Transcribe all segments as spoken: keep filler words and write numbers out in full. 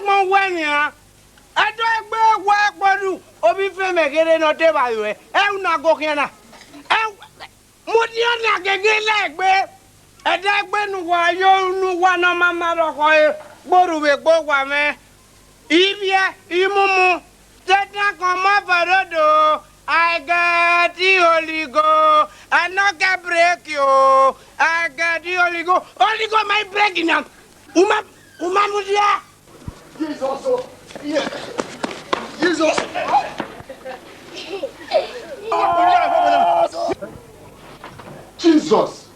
Mọ wẹ nian, ẹdẹ egbe wa ẹkpọdu, ovbi fẹmẹ kherhe ne ọ te vba ruẹ, ẹ u na go khian na. Ẹ, mudia na gege la egbe, ẹdẹ egbe ne uwa yo, ne uwa ne ọ ma ma rọkhọ ẹre, gborhu vbe egbe owa mwẹ. Ivbiẹ, imumu, Satan come out for road o. I get the Holy Ghost. I no get break o. I get the Holy Ghost. Holy Ghost, my break now. Uma, uma mudia. Jesus o. Yeah. Jesus. Jesus.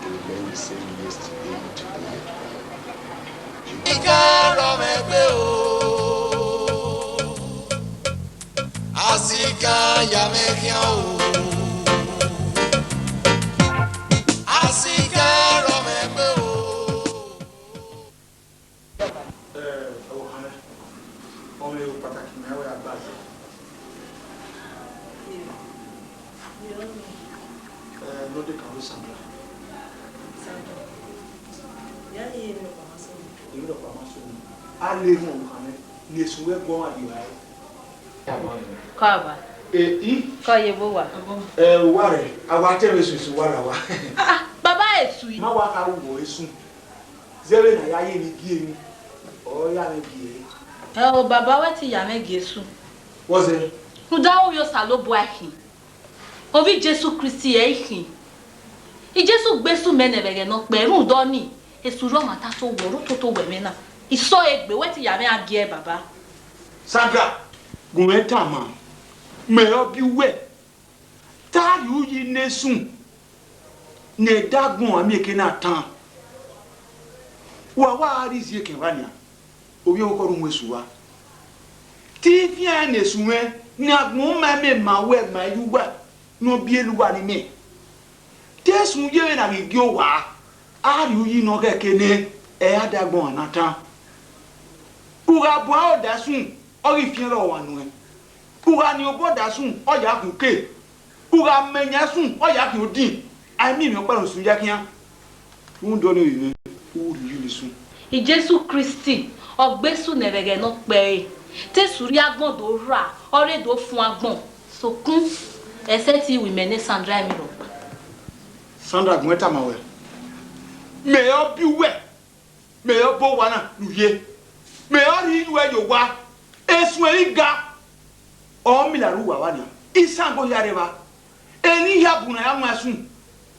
Remain the same yesterday, today. Asika rọ mwẹ gbe o. Asika ya mwẹ khian o. Asika rọ mwẹ gbe o. Ẹ, ọvbokhan mwẹ, ọmọ ẹre pàtàkì ne a wẹ a gba zẹ. Ẹ, ne ọ dekun aro Sandra. Sandra. Ya ni emwi ọkpa ma sunu. Emwi ọkpa ma sunu. A le erhunmwu ọvbokhan mwẹ, ne esu wẹ gu ọmwa ye evbare. Kọ aba. E, i? Kọ ye vbe owa. Ẹ, owa rẹ, a wa te ẹmwẹ esu, esu wa ra wa. Ah, ah, baba esu. Ma wa kha ru wọ esu. Zẹ vbene a ya ye emwi gie emwi, ọ ya mwẹ gie ẹre. Ẹ o, baba, wẹ te ya mwẹ gie esu. What's it? Rhunmwuda ovbi Osanobua khin, ovbi Jesu Kristi ẹ i khin. Jesu gbe esu mẹ nẹ vbe ẹghẹ ne ọ kpẹre, rhunmwuda ọnii, esu rre ọmwa ta to wẹ, ọ rre ototọ owẹ mwẹ na. Isọ egbe, wẹ te ya mwẹ a gie ẹre, baba. Sandra, gu mwẹ tama, mẹ ọ biẹ uwẹ. Te a rhie uyi ne esu ne ẹdẹ agbọn a miẹn eke na tan. Wa wa gha rrie iziẹkẹn evba nian, ovbi ẹvbo khọ rhunmwuda esu ua. Te I fian ne esu mwẹ ne agbọn ma mẹ ma wẹ ma ye uwa ne ọ biẹlẹ uwa ne imẹ. Te esu ye vbene a ghi gie owa, a rhie uyi ne ọ ghẹ ke nẹ, ẹ i ra da agbọn na tan. U gha bu aro da sun, ọ ghi fian rrọọ ọmwa nuẹn. U gha niẹn obọ da sun, ọ ya khian uke. U gha mẹ yan sun, ọ ya khian odin. A i miẹn emwi ọkpa ne ọ sun ya khian. Rhunmwuda ọnii, u rhie uyi ne esu. Jesu Kristi, ọ gbe esu nẹ vbe ẹghẹ ne ọ kpẹre. Te esu rhie agbọn do rra, ọ rre do fun agbọn. Sokpan, ẹ sẹtin wẹ imẹ ne Sandra emwi rhọkpa. Sandra, gu mwẹ tama wẹ, mẹ ọ biẹ uwẹ, mẹ ọ bọ owa na ne u ye, mẹ ọ rhie uwẹ ye owa, esu ẹre I ga, ọ miẹn la rre uwa vba nian, isango hia rre evba, eni hia bu ne a ya wan sun,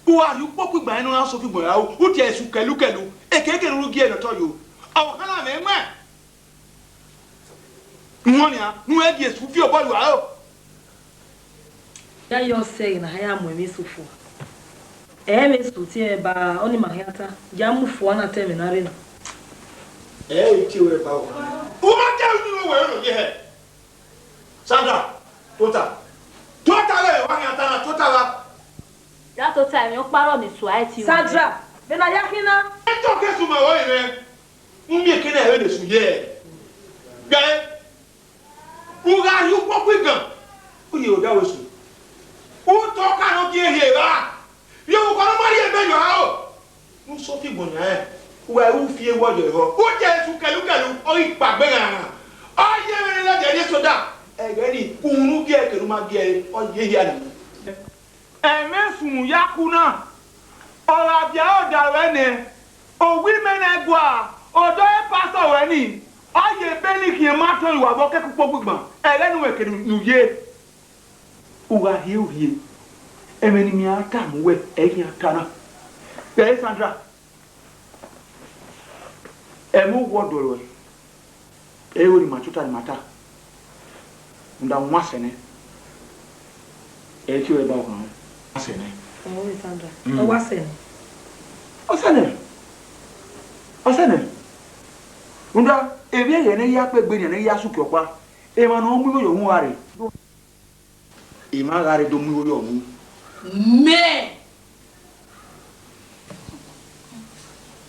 u gha rhie ukpokpo igban ne ọ na sẹ ofi gbọn ya ro, u tie esu kẹlukẹlu, ekereke ne u gie ne ọ tọ yo, ọ hana mwẹ mwẹ. Wọn nian, ne u gie esu fi obọ ru aro. Ya yọ sẹ ẹre na, a ya mu ẹmwẹ esu fua. Ẹ i mwẹ esu tie ẹre ba, ọnii ma khian ta, ya mu fua na ta ẹmwẹ na rre na. Ẹ i tie ruẹ ba o. U ma ta unu ne uwẹ ro ye hẹ. Sandra, tota. Tota vbe wa khian ta na, tota gha. Ya tota, emwi ọkpa rrọọ ne esu a i tie. Sandra, vbene a ya khin na. Eto ke suma ruẹ rẹ. U miẹn eke na vbene esu ye. Gbe. U gha rhie ukpokpo igan, u ye odaro esu. U tọ ọka ne ọ gie rhie evba. Rhie ọvbokhan ne ọ ma rhie ebe yọ aro. Ne u sẹ ofi gbọn yan rẹn, u gha ru fi ewu ọyọ ehọ. U tie esu kẹlukẹlu, ọ ghi kpaegbe ghanraghan. Ọ ye vbene lẹdẹ rhie soda, ẹghẹ nii, uhunmwu gie ẹre kene u ma gie ẹre, ọ ye hia nẹ. Ẹmwẹ sunu ya ku na, ọ gha viẹ odaro ẹnẹ, owa imẹ na gua, odẹ ọre pastor ruẹ nii, ọ ye ebe ne I khian ma tọn ye uwa vbe ọ kẹkan ukpogba igban, ẹghẹ ne uwẹ kere ne u ye. U gha rhie, u rhie. Ẹmwẹ ne I miẹn a ta mu wẹ, ẹ i khian ta na. Vbe Sandra, ẹmwẹ owa ọdọ ruẹ, ẹ i ru ne ima tota ne ima ta. Rhunmwuda wan sẹ nẹ, ẹ i tie ruẹ ba ọkhan ruẹ. Wa sẹ nẹ. Ọmọ Sandra, Mm. ọ wa sẹ nẹ. Ọ sẹ nẹ. Ọ sẹ nẹ. Rhunmwuda, evbi ẹghẹ ne I ya kpe egbe nian ne I ya sẹ uki ọkpa, emwa ne ọ mu igho ye uhunmwu gha rre. Emwa gha rre do mu igho ye uhunmwu. Mẹ.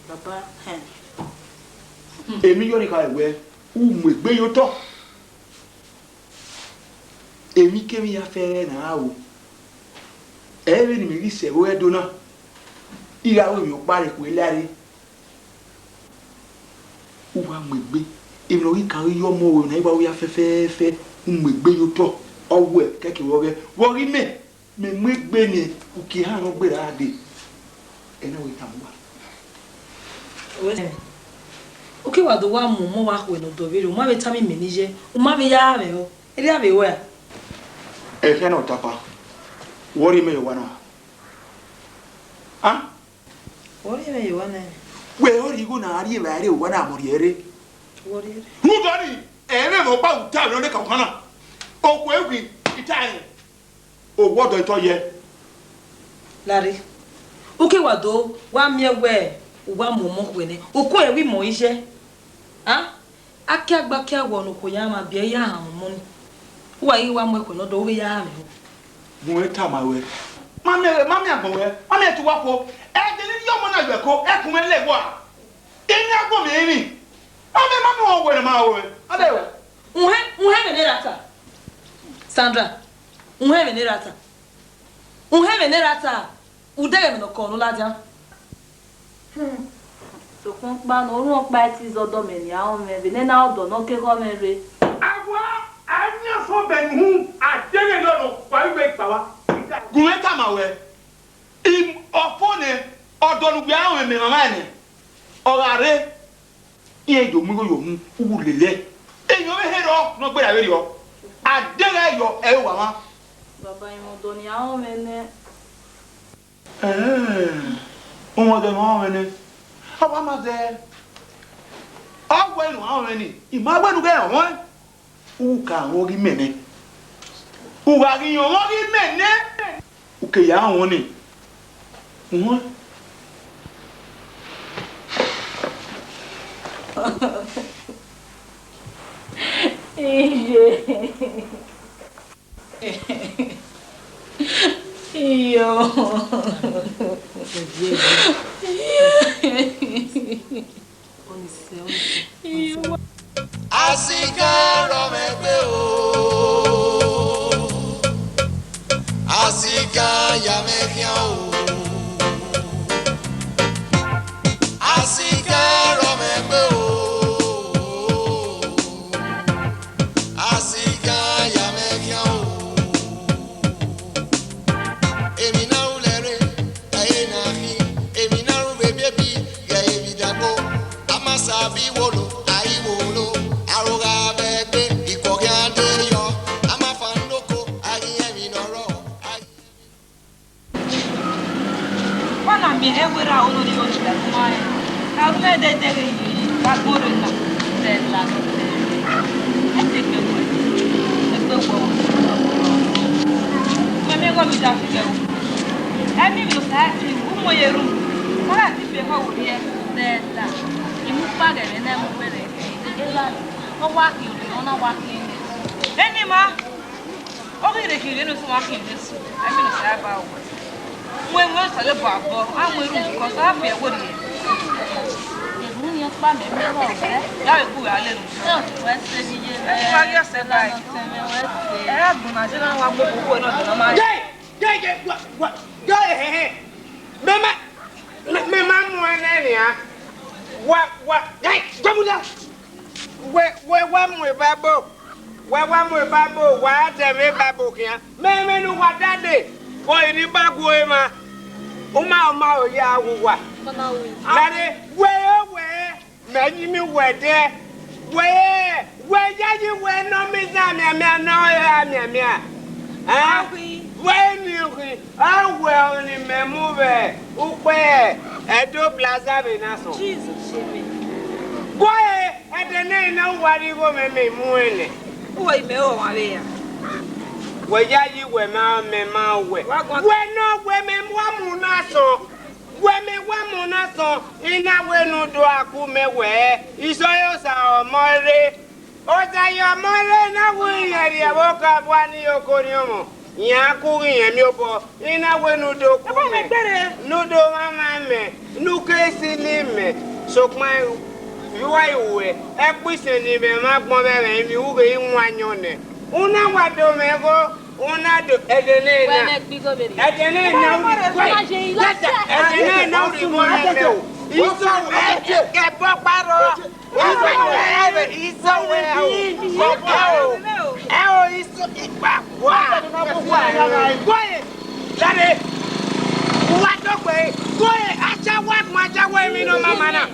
Baba, hẹn. Emwi yọ ni kha wẹ, u mu egbe ye otọ. Emwikemwi ya fẹẹrẹ ne a ru. Ẹ i vbe ne imẹ ghi sẹ ẹvbo ẹdo na, I gha ru emwi ọkpa rre khu lare. U wa mu egbe, emwi ne ọ ghi kan ghi ye ọmọ ruẹ ne a i wa ru ya fẹfẹẹfẹ, u mu egbe ye otọ, ọ wẹ kẹkẹ vbe ọ ghẹ. Vbe ọ ghi mẹ, mẹ mu egbe nẹ, uki ehan ne ọ gberra dee, ẹ na wẹ tama uwa. Uke wa do wa mu ọmọ wa khuẹ ne ọdọ vberriọ, u ma vbe tama imẹ ne I ye, u ma vbe ya mwẹ ọ, erriọ vbe ruẹ a? Ẹkhian ne ọ tapa, wẹ ọ rhie mẹ ye owa na? A? Wẹ ọ rhie mwẹ ye owa na? Wẹ ọ rhie igho na rhie vbe a rre owa na, mẹ ọ rhie ẹre. Wẹ ọ rhie ẹre. Rhunmwuda ọnii, ẹmwẹ mwẹ ọkpa u ta vbe nọ ne ka ohan na. Okhuo ewghi, I ta rẹn. Owa ọdọ etọ yẹ. Lare, u ke wa do wa miẹn wẹ u wa mu ọmọ khuẹ nẹ, okhuo ẹre wẹ imẹ ọre I ye. A? Akia gba akia wẹ ọnukho ya mwa biẹ ya han ọmọ ni. U wa ghi wa mu ẹkhuẹ ne ọdọ, u vbe ya mwẹ ho. Gun ẹre tama ruẹ. Ma miẹn, ma miẹn agbọn ruẹ, ma miẹn te uwa khuo. Ẹdẹ ne I rhie ọmọ na ye ẹko, ẹkun mwẹ lẹ wa. Emwi agbọn mwẹ emwi. Ma miẹn, ma miẹn uwa wẹ ne ma ruẹ. Ada ruẹ. Uhẹn, uhẹn vbe ne erha ta. Sandra, uhẹn vbe ne erha ta. Uhẹn vbe ne erha ta. Udeghẹ emwi ne ọ kọ ne u ladian. Hmm. Sokpan ọkpa ne orhunmwu ọkpa i te zẹ ọdọ mẹ ne a rọnmwẹ vbe nene ọdọ ne ọ ke khọ mwẹ rre. A wa a yan sẹ obọ ne uhunmwu, a deghẹ ne ọnọ wa vbe ikpao. Gun mwẹ tama ruẹ, im-, ọfo nẹ, ọdọ ne uwẹ a rọnmwẹ mẹ mwa nẹ, ọ gha rre, iran do mu igho ye uhunmwu, u wu lele ẹe. Emwi ọvbehe rrọọ ne ọ gberra vberriọ, a deghẹ yọ ẹre uwa mwa. Baba, emwi ọdọ ne a rọnmwẹ nẹ. Ẹẹn, uwẹ ọdọ ne u rọnmwẹ nẹ, a wa ma zẹ. Ọ wẹ ne u rọnmwẹ ni, I ma wẹ ne u ghẹ rọnmwẹ. U ka rọnmwẹ ọghe imẹ nẹ. U gha ghi rọnmwẹ ọghe imẹ nẹ, u ke ya rọnmwẹ ni. Uhunmwu. Iye. Iyo. Asika rọ mwẹ gbe o, asika ya mwẹ khian o, asika rọ mwẹ gbe o, asika ya mwẹ khian o. Emwi ne a ru lẹre, ẹ i re ne a khin. Emwi ne a ru vbe ebiebi, ghẹ emwi dagbo. A ma sa vbe iwolo, a i wolo. Aro gha vbe ẹgbe, ikhuo khian de yọ. A ma fa noko, a ghi rẹn emwi ne ọ rrọọ, a ghi Wa na miẹn ẹvbo erha unu ni yo ni lẹgbẹẹ ma rẹn. Ka ru mẹ dẹdẹ ghe yi, wa gbọn rre na. Stella, Stella. Ẹ te gbe wẹ. Egbe wọ. Mẹ miẹn ghe ọ vbe da fi ghe o. Ẹ miẹn emwi ne Osa ya fi, u mu ye ru. Ọ gha ti fi ehọ wo rhiẹ. Stella, I mu kpa ghẹ vbe ne ẹ mu wẹ rẹ. Erha, ọ wa khian orhiọn, ọ na wa khian ene. Eni ma. Ọ ghi rhe khin rhie ne usun wa khin ne esu, ẹ miẹn ne Osa ba wẹ. Mu ẹmwẹ Osanobua obọ, a mu erhunmwu, because a biẹ ẹvbo rhie. Erhunmwu ọkpa mẹ, mẹ vbe ọghe. Ya vbe gbe uwa lele. Wẹ sẹ vbe iye. Ẹ ti wa ghi ọsẹ ba. Ẹ ra gbọna je na wa mu okhuo nọ dọna ma. Ye, ye, ye, wa, wa, ye, he, he. Mẹ ma, mẹ, mẹ ma mu ẹnẹ nian. Wa, wa, ye, jọmulẹ. Wẹ, wẹ wa mu evba ẹbo, wẹ wa mu evba ẹbo, wa dẹ vbe evba ẹbo khian. Mẹ, mẹ ne uwa dade, vbe ọ i rre ba gu emwa, u ma, u ma ro ya wu uwa. Lare, wẹ, wẹ, mẹ yin mi wẹ dẹ, wẹ, wẹ yayi wẹ ne ọ miẹn isan mianmian ne ọ ra mianmian. Ẹ? Wẹ ni khin, a wẹ ọni mẹ mu vbe ukpẹ Ẹdo Plaza vbe na sọn. Jesus, amen. Wẹ ẹdẹ nẹ na uwa rhie igho mwẹ, mẹ mu ẹnẹ. Uwẹ imẹ ọmwa vbe ya. Wẹ yayi wẹ ma mẹ ma wẹ. Wa guan. Wẹ nọ wẹ mẹ wa mu na sọn. Wẹ mẹ wa mu na sọn, I na wẹ ne u do a ku mẹ wẹ, isọ ye osa ọmọ rre. Osa ye ọmọ rre na wu iran rhie vbe okabua ni oko ni ọmọ. Iran ku ghi rẹn miẹn obọ, I na wẹ ne u do ku mẹ, ne u do mwamwa mẹ, ne u ke sili mẹ. Sokpan, vbe uwa i wẹ, ẹkpo isẹn ni mwẹ mwa gbọn vbe ẹmwẹ emwi, u ghe i wan ayọn nẹ. U na wa do mwẹ igho, u na do, ẹdẹ nẹ na. Ẹdẹ nẹ na, u ri, ẹdẹ nẹ na, u ri igho nẹ mẹ o. Iso wẹ, kẹ bọ kparo. Iso wẹ, iso wẹ o. Ẹ o, iso ikpa wa. Wẹ, lare, uwa dọgbe, wẹ, acha wa gbọn, acha wa emwi nọ ma ma na.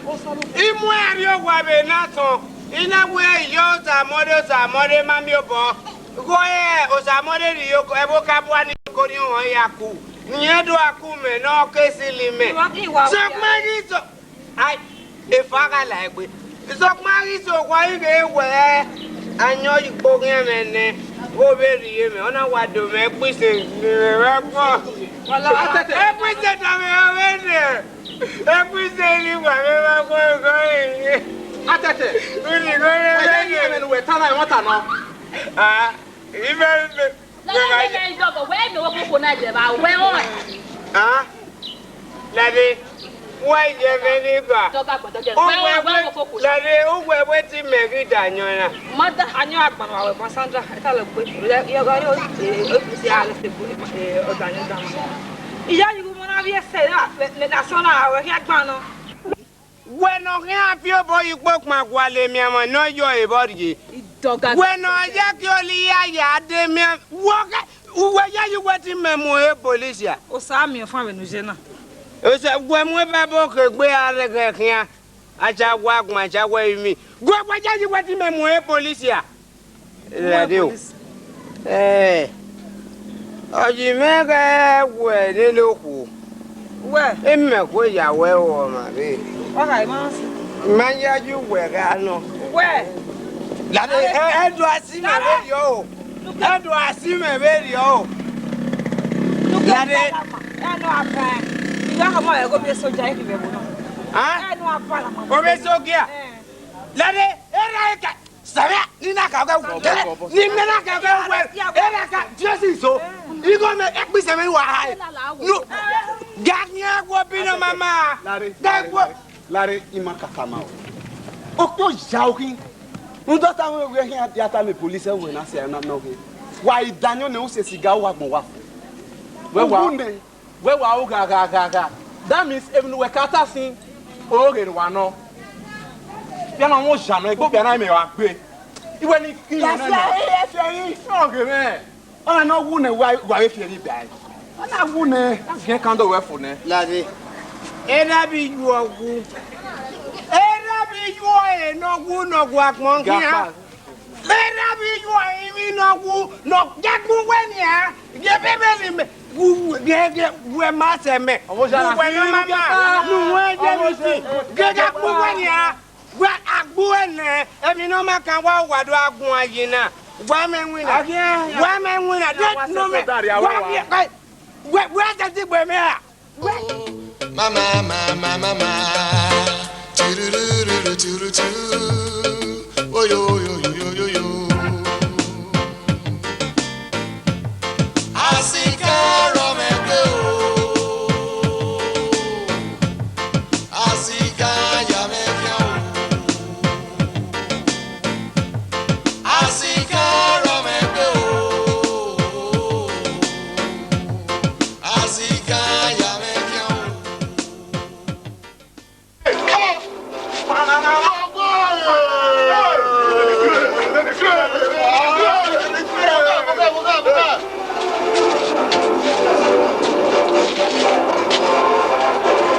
I mu ẹre rrie owa vbe na sọn. I na wẹ iyọ Osamọrre, Osamọrre ma miẹn obọ. Gho ẹ, Osamọrre rhie oko, ẹvbo ka bua ni oko ni ọmọ ya ku. Ne irẹn do a ku mẹ ne ọ ke sili mẹ. Sokpan ghi so, ai, efa gha la egbe. Sokpan ghi so, wa ighe wẹ, ayọn ikpoghian mwẹ nẹ, vbe ọ vbe rhie mwẹ, ọ na wa do mwẹ ẹkpo isẹn, vbe ẹkpo. Ẹkpo isẹn da mwẹ ọ vbe nẹ. Ẹkpo isẹn ni wa mwẹ vbe ẹkpo igho rre. Atẹtẹ. Uni igho rre. Wa ya yi ẹmwẹ ne uwẹ ta na, ẹmwata nọ. Ah, imẹ, imẹ. Lele, lele, izọbọ, wẹ mẹ wo koko na jẹ ba, wẹ ọn. Ah, lade, wẹ jẹ mẹ ni ba. Dọga gbọdọ jẹ, wẹ ọn, wẹ wo koko. Lade, uwẹ wẹ ti mẹ ghi da ayọn na. Ma da ayọn agbọn wa wẹ ma Sandra, ẹ ta lọ gbe. Yọ, yọ, yọ, e, e, e, si a lọ se gbe, e, ọga ni da ma. Iya yi gu mo na vbiẹ sẹ ra, mẹ, mẹ na sọ na, wẹ khian gban nọ. Wẹ ne ọ khian fi obọ ye ukpo kpao gualọ emianmwẹ ne ọ yọ evbọ rrie. Idọga. Wẹ ne ọ ya ke oli ya ya de miẹn. Wẹ ọghe, uwẹ ya ye uwẹ te mẹ mu e polisi a? Osa miẹn ọfan vbe ne u ye na. Osa, wẹ mu ebabọ ke egbe a rẹghẹ khian. A cha wa gbọn, a cha wa emwi. Wẹ, wẹ ya ye uwẹ te mẹ mu e polisi a? Ẹdẹ o. Ẹ, ọ yi mwẹ ghẹ wẹ nene okhuo. Wẹ. Imẹ kue ya wẹ ruẹ ọmwa vbe. Ọ gha emwa si. Ma ya ye uwẹ gha nọ. Wẹ. Lade, ẹ, ẹ do a si mwẹ vberriọ o. Ẹ do a si mwẹ vberriọ o. Lade. Ẹ nọ a kan. Ivẹ ọmọ ẹghẹ ovbi soja, e khin vbe ẹvbo nọ. Ah? Ẹ nọ a kan. Ovbi soja. Ẹ. Lade, erha eka. Sẹmẹ, ni na ka gẹ wẹ, ni mẹ na ka gẹ wẹ, erha ka, Jesu so, igho mẹ, ẹkpo isẹn mwẹ wa ha. Nu, ga ni a wo bi nọ mama. Lare, ga lare, wo. Lare, lare, ima kaka ma o. Okpia ya okhin. Rhunmwuda ta wẹ wẹ khian dia ta mẹ police ẹwẹ na sẹ na nọ ghe. Wa i daniọ nẹ, u sẹ siga, wa gbọn wa fo. Wẹ wa. Uwu nẹ. Wẹ wa ru gha gha gha gha. That means, emwi ne uwẹ ka ta sin, ọghe ne uwa nọ. Vbe a na wọn oya nọ, egbe ovbi a na mẹ wa gbe. Iwẹ ni kin yọ nẹ. Lasia, e, e fi ẹyin. Ọghe mwẹ. Ọna ne ọ wu nẹ wa, wa vbe fi ẹyin ba ẹre. Ọna wu nẹ. A viẹn kan do wẹ fo nẹ. Lade. Erha vbe iyuẹ wu. Erha vbe iyuẹ ne ọ wu ne ọ gu agbọn khian. Gakpa. Erha vbe iyuẹ emwi ne ọ wu, ne ọ ya gun wẹ nian, ye vbe vbe ni mẹ, wu, ye, ye, wẹ ma sẹ mẹ. Ọmọ Osa na. Wẹ ne ọ ma ma, ne uwẹ ye ni si, ye ya gun wẹ nian, wẹ a gbu ẹnẹ, emwi ne ọ ma kan wa, wa do a guan yi na, wa mẹ winna, wa mẹ winna, de nọ mẹ, wa mẹ, wẹ, wẹ sẹ ti gbe mẹ ra? Mama, mama, mama. Turururu, turutu. Oyo, yo, yo, yo, yo, yo. Asika rọ mẹ gbe o. Asika ya mẹ khian o. Asika rọ mẹ gbe o. Asika ya mẹ khian o.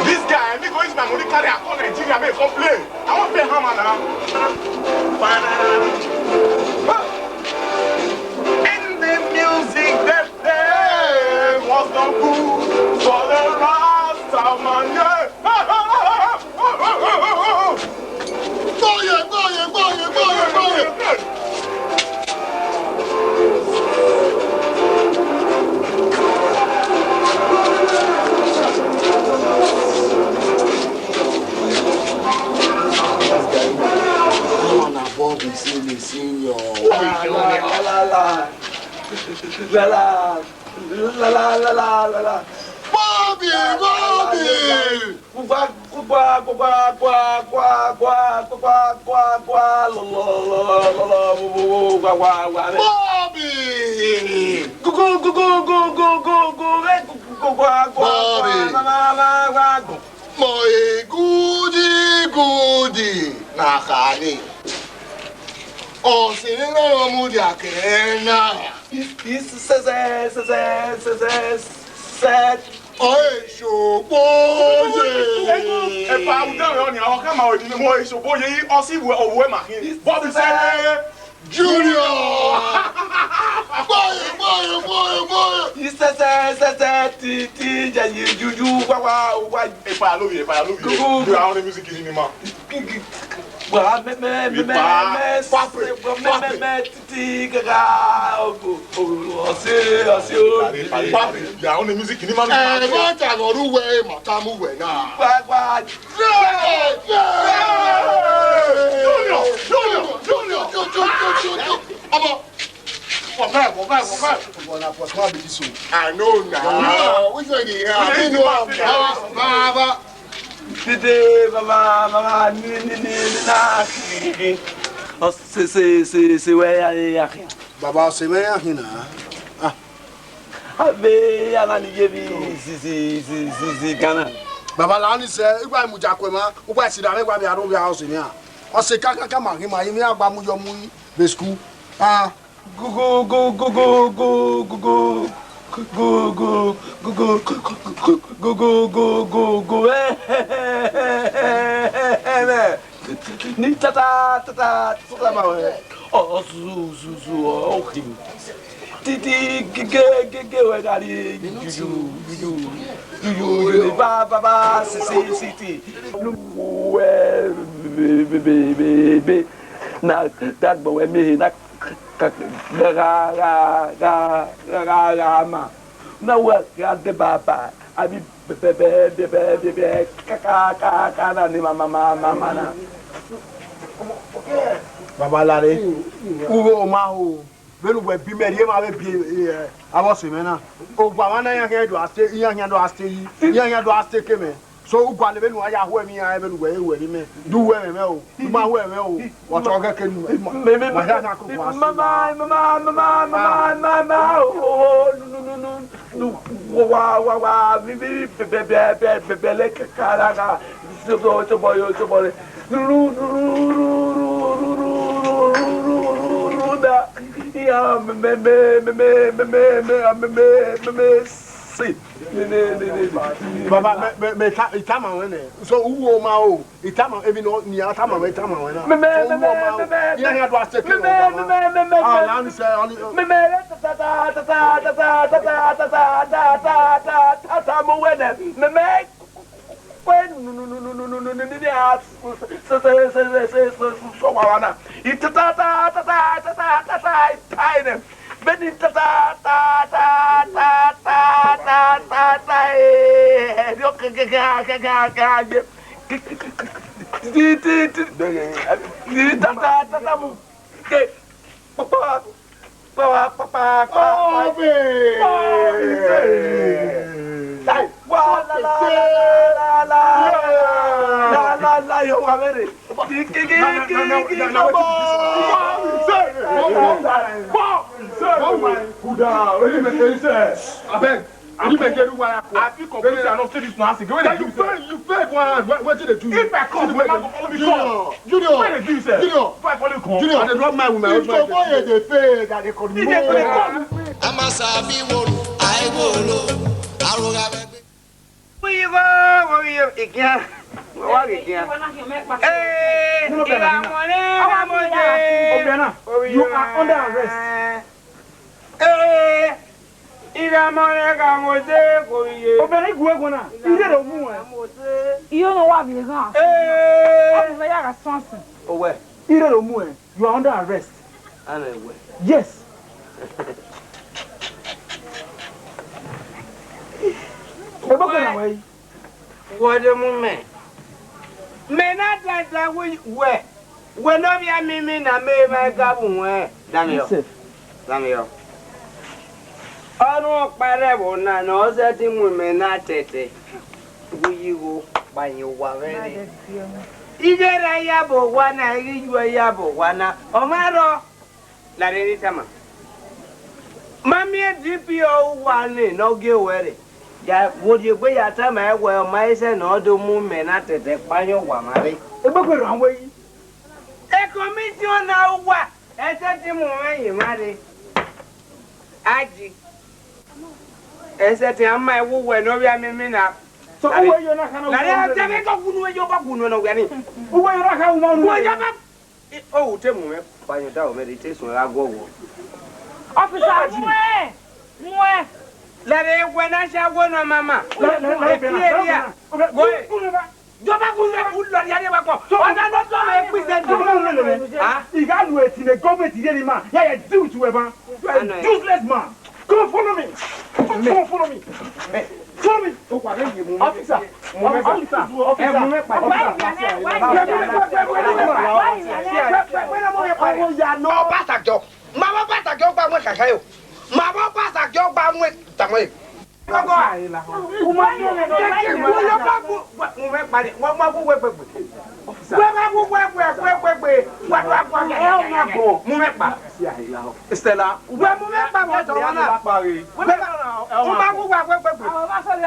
This guy, me go use my money carry am come Nigeria, make e come play. I wan pay hammer now. End the music, dey play. La la, la la, la la, la la. Bobby, Bobby! Kugba, kugba, kugba, gua, gua, gua, kugba, gua, gua, lo, lo, lo, lo, lo, lo, wo, wo, wo, wo, gua, gua, gua, re. Bobby! Gu, gu, gu, gu, gu, gu, gu, gu, re, gu, gu, gu, gua, gua, gua, Bobby! Ma, ma, ma, ma, gu. Mọ e gudi gudi na khare. Ọ sẹ vbe erha ọ mudia kẹ na. Isẹsẹ, sẹsẹ, sẹsẹ, sẹ. Ọ e sogbo ye. Epa, udan rẹ ọnii, ọ khama odi ne mọ e sogbo ye, ọ si wẹ, ọ wẹ ma khin. Bọbi sẹ. Junior! Boy, boy, boy, boy! Isẹsẹ, sẹsẹ, ti, ti, ya, yi, ju, ju, wa, wa, wa. Epa, I love you, epa, I love you. Gugu. You are on the music in the man. Wa, mẹ, mẹ, mẹ, mẹ, Epa. Mẹ, Papi, se, wa, mẹ, mẹ, Papi. Mẹ, ti, ti, gaga, ogo, ogo, ọsẹ, ọsẹ, o. Papi, Papi, you are on the music in the man. Ẹ, wọ́n ta lọ rú wẹ, ẹ, màtá mú wẹ náà. Wa, wa. Junior, Junior, Junior, Junior, Junior. Ọmọ. Wọ̀fẹ́, wọ̀fẹ́, wọ̀fẹ́. Ọmọ na pọ̀ tún àbí dísò. I know now. Which one dey hear? I didn't know am now. Baba. Dede, baba, baba, ni, ni, ni, ni, na, kikiki. Ọ, se, se, se, se, wẹ ya, ya, ya. Baba, ọ se mẹ ya hin na. Ah. Avbe ana ni ye vbe izizi, izizi, izizi gan na. Baba la ni sẹ, igba mu ja kuẹ ma, ugba sida vbe gba vbe aro vbe a ọse mẹ a. Ọse kakaka ma ghi ma, ivbi a gba mu yọ mu vbe school. Ah. Gugu, gugu, gugu, gugu, gugu, gugu, gugu, gugu, gugu, gugu, eh, eh, eh, eh, eh, eh. Ni tata, tata, tata ma wẹ. Ọ, ọ, zu, zu, zu, ọ, ọ khin. Titi, gege, gege, wẹ gha rrie, yuyu, yuyu, yuyu, yuyu, ba, ba, ba, si, si, si, ti. Wẹ, be, be, be, be, be. Na, da gbọ wẹ miẹn ehe, na, ka, ka, gha, gha, gha, gha, gha, gha ma. Na wẹ gha deba ba, a bi bẹbẹ, bẹbẹ, bẹbẹ, ka, ka, ka, ka, na ni ma, ma, ma, ma, ma na. Baba Lare, ugho ma ho, vbene uwẹ bi mẹ rhie ma vbe bi, eh, avbe ọse mwẹ na. Owa mwa na iran khian do a ste, iran khian do a ste yi, iran khian do a ste ke mwẹ. So, u gualọ vbene uwa ya hu ẹmwẹ iran, vbene uwẹ i ru ẹmwẹ mẹ, do hu ẹmwẹ mwẹ o, u ma hu ẹmwẹ o, wa tọ ghẹ ke nu, ma, ma, ma, ma, ma, ma, ma, ma, ma, ma, oh, oh, oh, nu, nu, nu, nu, nu, wa, wa, wa, wa, vi, vi, bẹ, bẹ, bẹ, bẹ, bẹ, lẹ, ka, ka, ra, ra, so, so, so, bọ, yo, so, bọ, re, nu, nu, nu, nu, da, iya, mẹ, mẹ, si. Baba, mẹ, mẹ, mẹ, I tama ruẹ nẹ. So, u wo ma o. I tama, emwi nọ, ne I tama ruẹ, I tama ruẹ na. Mẹ, mẹ, so, u mẹ, wo mẹ, ma o. Mẹ, mẹ, iran khian do a seke mẹ, mẹ, mẹ, mẹ, mẹ, mẹ, mẹ, mẹ, mẹ, mẹ, ta, ta, ta, ta, ta, ta, ta, ta, ta, ta, ta, ta, ta, ta, ta, ta, mo wẹ nẹ. Mẹ, mẹ, kue, nu, nu, nu, a, se, se, so, wa, wa, na. I ta, ta, ta, ta, ta, ta, ta, ta, ta, I ta, nẹ. Vbene I ta ta ta ta ta ta ta ta ta, eh, ẹrriọ kẹkẹkẹ, kẹkẹkẹ, ye. Ti, ti, ti, I ta ta ta ta mu. Ke, pa, pa, pa, pa, pa, pa, pa. Ọbe! Ọbe! Wa, la, la, la, la, la, la, la, la, yo, wa vbe rre. Cool down. Abeg, you make every wire call. I feel completely, I don't see this now. Then you fail, you fail one hand. What, what did they do you? If I come, you will not go follow me come. Junior, Junior, what did they do you, sir? Junior, if I follow you come, Junior, I dey drop my woman. If your boy dey fail, that they call me. Amasabi wolu, aiwolo, arogha. Uyi gho, wo ghi igian, wo wa ghi igian. Eh, Iramọnẹ, Iramọnẹ. Obiana, you are under arrest. Eh, Iramọnẹ, Iramọnẹ, wo ye. Obiana, igue ẹguọn na, irere ọ mu ẹn. Iyo ne ọ wa vbe ghan. Eh. Ọ vbe ya gha sọnsin. Owẹ. Irere ọ mu ẹn. You are under arrest. Ana ẹwẹ. Yes. Ebo ke na wẹ yi. Wọ de mu mẹ. Mẹ na dandan wẹ, wẹ, wẹ ne ovbi amimi na mẹ ma ga vbe uwẹ. Daniel. Yes, sir. Daniel. Ọrhuọn ọkpa rre ẹvbo na ne ọ zẹtin mu imẹ na tẹtẹ. Gu yi igho kpayan owa mwẹ rre. Ighẹ ra ya bọ owa na, I ghi yu ẹ ya bọ owa na, ọ ma rrọọ. Lare ne I tama. Ma miẹn D P O uwa ni ne ọ gie ruẹ rre. Ya vbe rhie egbe ya tama ẹe wẹẹ, ọ ma i sẹ ne ọ do mu imẹ na tẹtẹ kpayan owa mwa rre. Egbe kue rhan wẹ yi. E commission na uwa, ẹsẹ te mu mwẹ ye mwa rre. Aji. Ẹsẹ te a ma ẹwu wẹ ne ọ vbe a miẹn imẹ na. So, uwẹ yo na khana. Lare uwẹ a tẹ vbe gọ gunu, uwẹ yo gọ gunu ne ọ wia ni. Uwẹ yo na khana, uwẹ yo na. O, u te mu mwẹ kpayan ọdaro mwẹ rre, I te suẹn gha guọghọ. Officer, muẹn, muẹn. Lẹrẹ wẹ na sha wẹ nọ mama. Lẹrẹ, lẹrẹ, lẹrẹ, lẹrẹ, lẹrẹ. Go. Jọba kun fẹ kun lọ ya ye wa kọ. Ọ̀gá ló tọ́ lọ ẹ pín sẹ́ńdì. Ah? Ìgá lu ẹtì lẹ gọ́ọ̀mẹ̀ntì yé ni ma. Ya yẹ deal with wẹ ma. You are a useless man. Come follow me. Come follow me. Follow me. Officer. Officer. Officer. Ọbasanjọ. Ma bọ Ọbasanjọ gba mu kaka yo. Ma bọ Ọbasanjọ gba mu tama yo. Stella. Wẹ mu mẹ kpa vbe ọtọ wọn na. Wẹ ma wu wa wẹ gbegbe.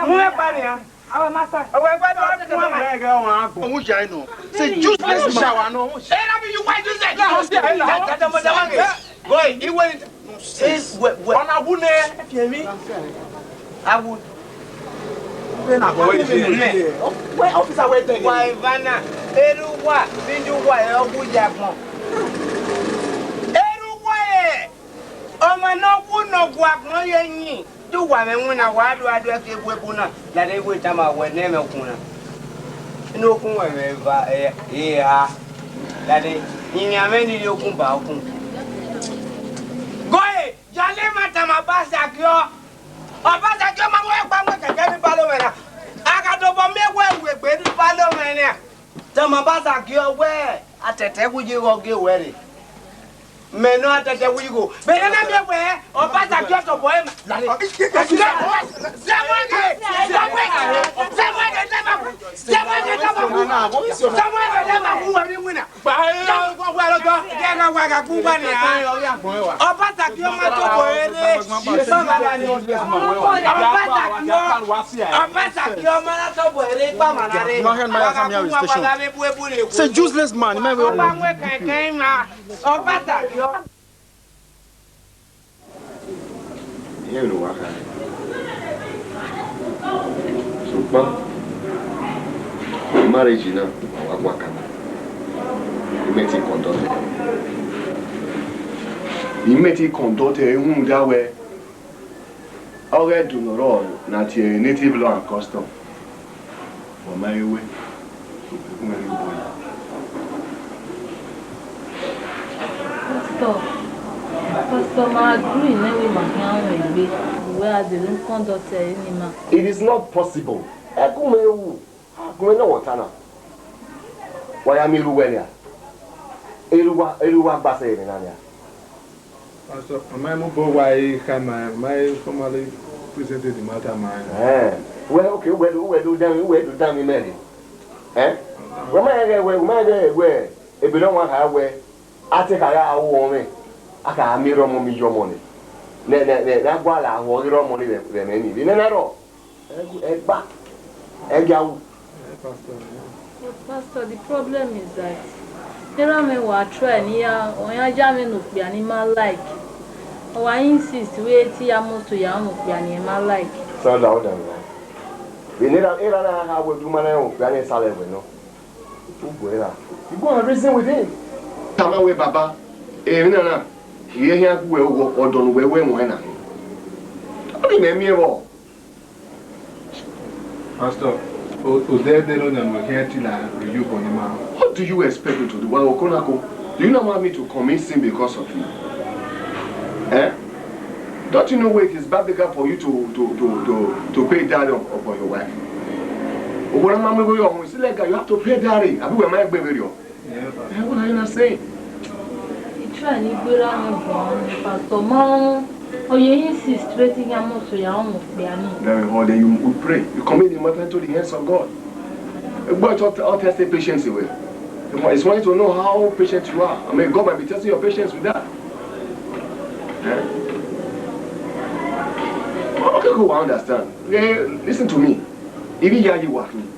Mu mẹ kpa nian. Ọwẹ gbẹdọ ọkùnrin ọmọ. Òun jà inú. Ṣe useless man. Ẹ na bí you why you say. Boy, iwe. Ọna wu nẹ. Awu. Wẹ officer wẹ tẹle. Wa Ivana, eru wa, bindu wa, ẹ ọgwu ya gbọn. Eru wa ẹ. Ọmọ ne ọ wu ne ọ gua gbọn ye yin. Te uwa mwẹ winna, wa do adu ẹki egbe bu na, lade wẹ tama wẹ ne ẹmwẹ okun na. Inu okun wẹ mwẹ eva, e, eha, lade, iyẹn mwẹ ni rhie okun ba okun. Gọe, Jale ma tama Ọbasakiọ. Ọbasakiọ ma wẹ gba wẹ kẹkẹ ni balo mwẹ na. A ka dobọ miẹn wẹ wegbe ni balo mwẹ na. Tama Ọbasakiọ wẹ, atẹtẹ wu yi ghe ọ gie wẹ rre. Mẹ nọ atẹtẹ wu yi gho. Mẹ nana miẹn wẹ, Ọbasakiọ tobọ ẹmwẹ. Samuel, Samuel, Samuel, Samuel, Samuel, Samuel, wẹ ni winna. Gba ẹ, wẹ, wẹ, lọtọ. Yẹ ka wa ka gun wa ni a. Ọbasakiọ ma tobọ ẹre. Ọbasakiọ, Ọbasakiọ ma na tobọ ẹre, pa ma na re. Say useless man, man. Ọba wẹ kẹkẹ ima. Ọbasakiọ. Iye vbe ne uwa kha. Sokpan, marriage na, wa wa guan kan. I mẹ te conduct ẹre. I mẹ te conduct ẹre rhunmwuda wẹ, ọ ghe Ẹdo ne ọ rrọọ ne a tie native law and custom. Wa ma he wẹ, okpukpu mwẹ ghi bọ yi. Pastor, Pastor, ma agree nẹ wẹ ima khian ru egbe, wẹ a dẹ ru conduct ẹre ni ma. It is not possible. Ẹkun mwẹ ru, agbọn mwẹ ne ọ wẹ ọta na. Wa ya miẹn erha uwẹ nia. Erha uwa, erha uwa gba sẹ ẹre na nia. Pastor, ọ ma mu obọ wa i kha ma, ọ ma formally presented the matter ma. Eh, wẹ, okay, wẹ do, wẹ do dan, wẹ do dan mẹ rre. Eh? Wẹ ma rẹn wẹ, wẹ ma rẹn wẹ, ebe ne ọmwa kha wẹ, a te kha gha ru ọmwẹ, a kha miẹn erha ọmọ miẹn iye ọmọ nẹ. Nẹ, nẹ, nẹ, ne a gualọ a ru ọmọ ni vbe, vbe ẹmwẹ ni. Vbe nene rrọọ. Ẹgba, ẹgia wu. But Pastor, the problem is that erha mwẹ wa try ne ya, ọ ya ya mwẹ ne okpia ne ima like. Ọ wa insist wẹ te ya must ya mwẹ okpia ne ima like. Sound out and right. Vbe ne erha, erha na kha wẹ du ma na okpia ne sẹ alẹ wẹ nọ. U gu erha. You go and reason with him. Tama wẹ baba, emwi na na, I ghi khian gu wẹ ugho, ọdọ ne uwẹ wẹ wọn na. Ọ ni mẹ miẹn vbọ. Pastor, o, o dẹ dẹ no na no he ti la you for the man. What do you expect me to do? Wa okonako. Do you not want me to commit sin because of you? Eh? Don't you know where it is bad bigger for you to, to, to, to, to pay dowry up- upon your wife? Ogbona ma mu your home, it's illegal. You have to pay dowry. Abi we ma egbe very. Yeah, Pastor. Eh, what are you not saying? I try ni gbera ni bọ ni, Pastor, ma Ọ ye insist vbe te I khian mu oso ya rọnmwẹ okpia nii. Then, or then you, you pray. You commit the matter into the hands of God. But all, all testing patience away. It's wanting to know how patient you are. I mean, God might be testing your patience with that. Eh? Okay, cool, I understand. Okay, listen to me. If you hear you working,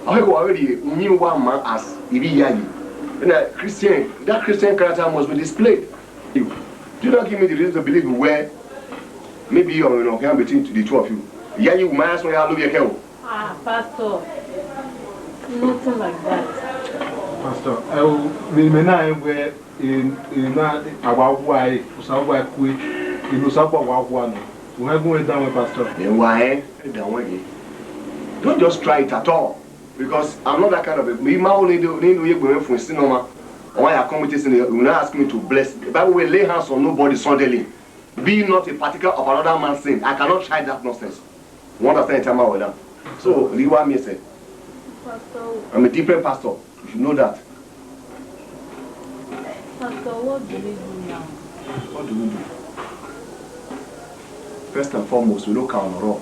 okay, cool, already, me one man as if you hear you. And a Christian, that Christian character must be displayed. You do not give me the reason to believe where maybe you're, you know, can between the two of you. Yeah, you might as well have looked at. Ah, Pastor, nothing like that. Pastor, ẹ o, vbe mẹ na rẹn wẹẹ, e, e na, a wa wa ẹre, Osanobua kue, e ne Osanobua wa wa nọ. U hẹn gun ẹdan wẹn, Pastor. Ẹ wa ẹn, ẹdan wẹn ye. Don't just try it at all. Because I'm not that kind of a, me, ma o ni do, ni do ye gbe mwẹ fun sin nọ ma. Ọ wa ya come with this thing, you now ask me to bless. The Bible will lay hands on nobody suddenly. Be not a partaker of another man's sin. I cannot try that nonsense. You understand the time I now? So, you want me say? Pastor. I'm a different pastor. You should know that. Pastor, what do we do now? What do we do? First and foremost, we look at ọnọrọ.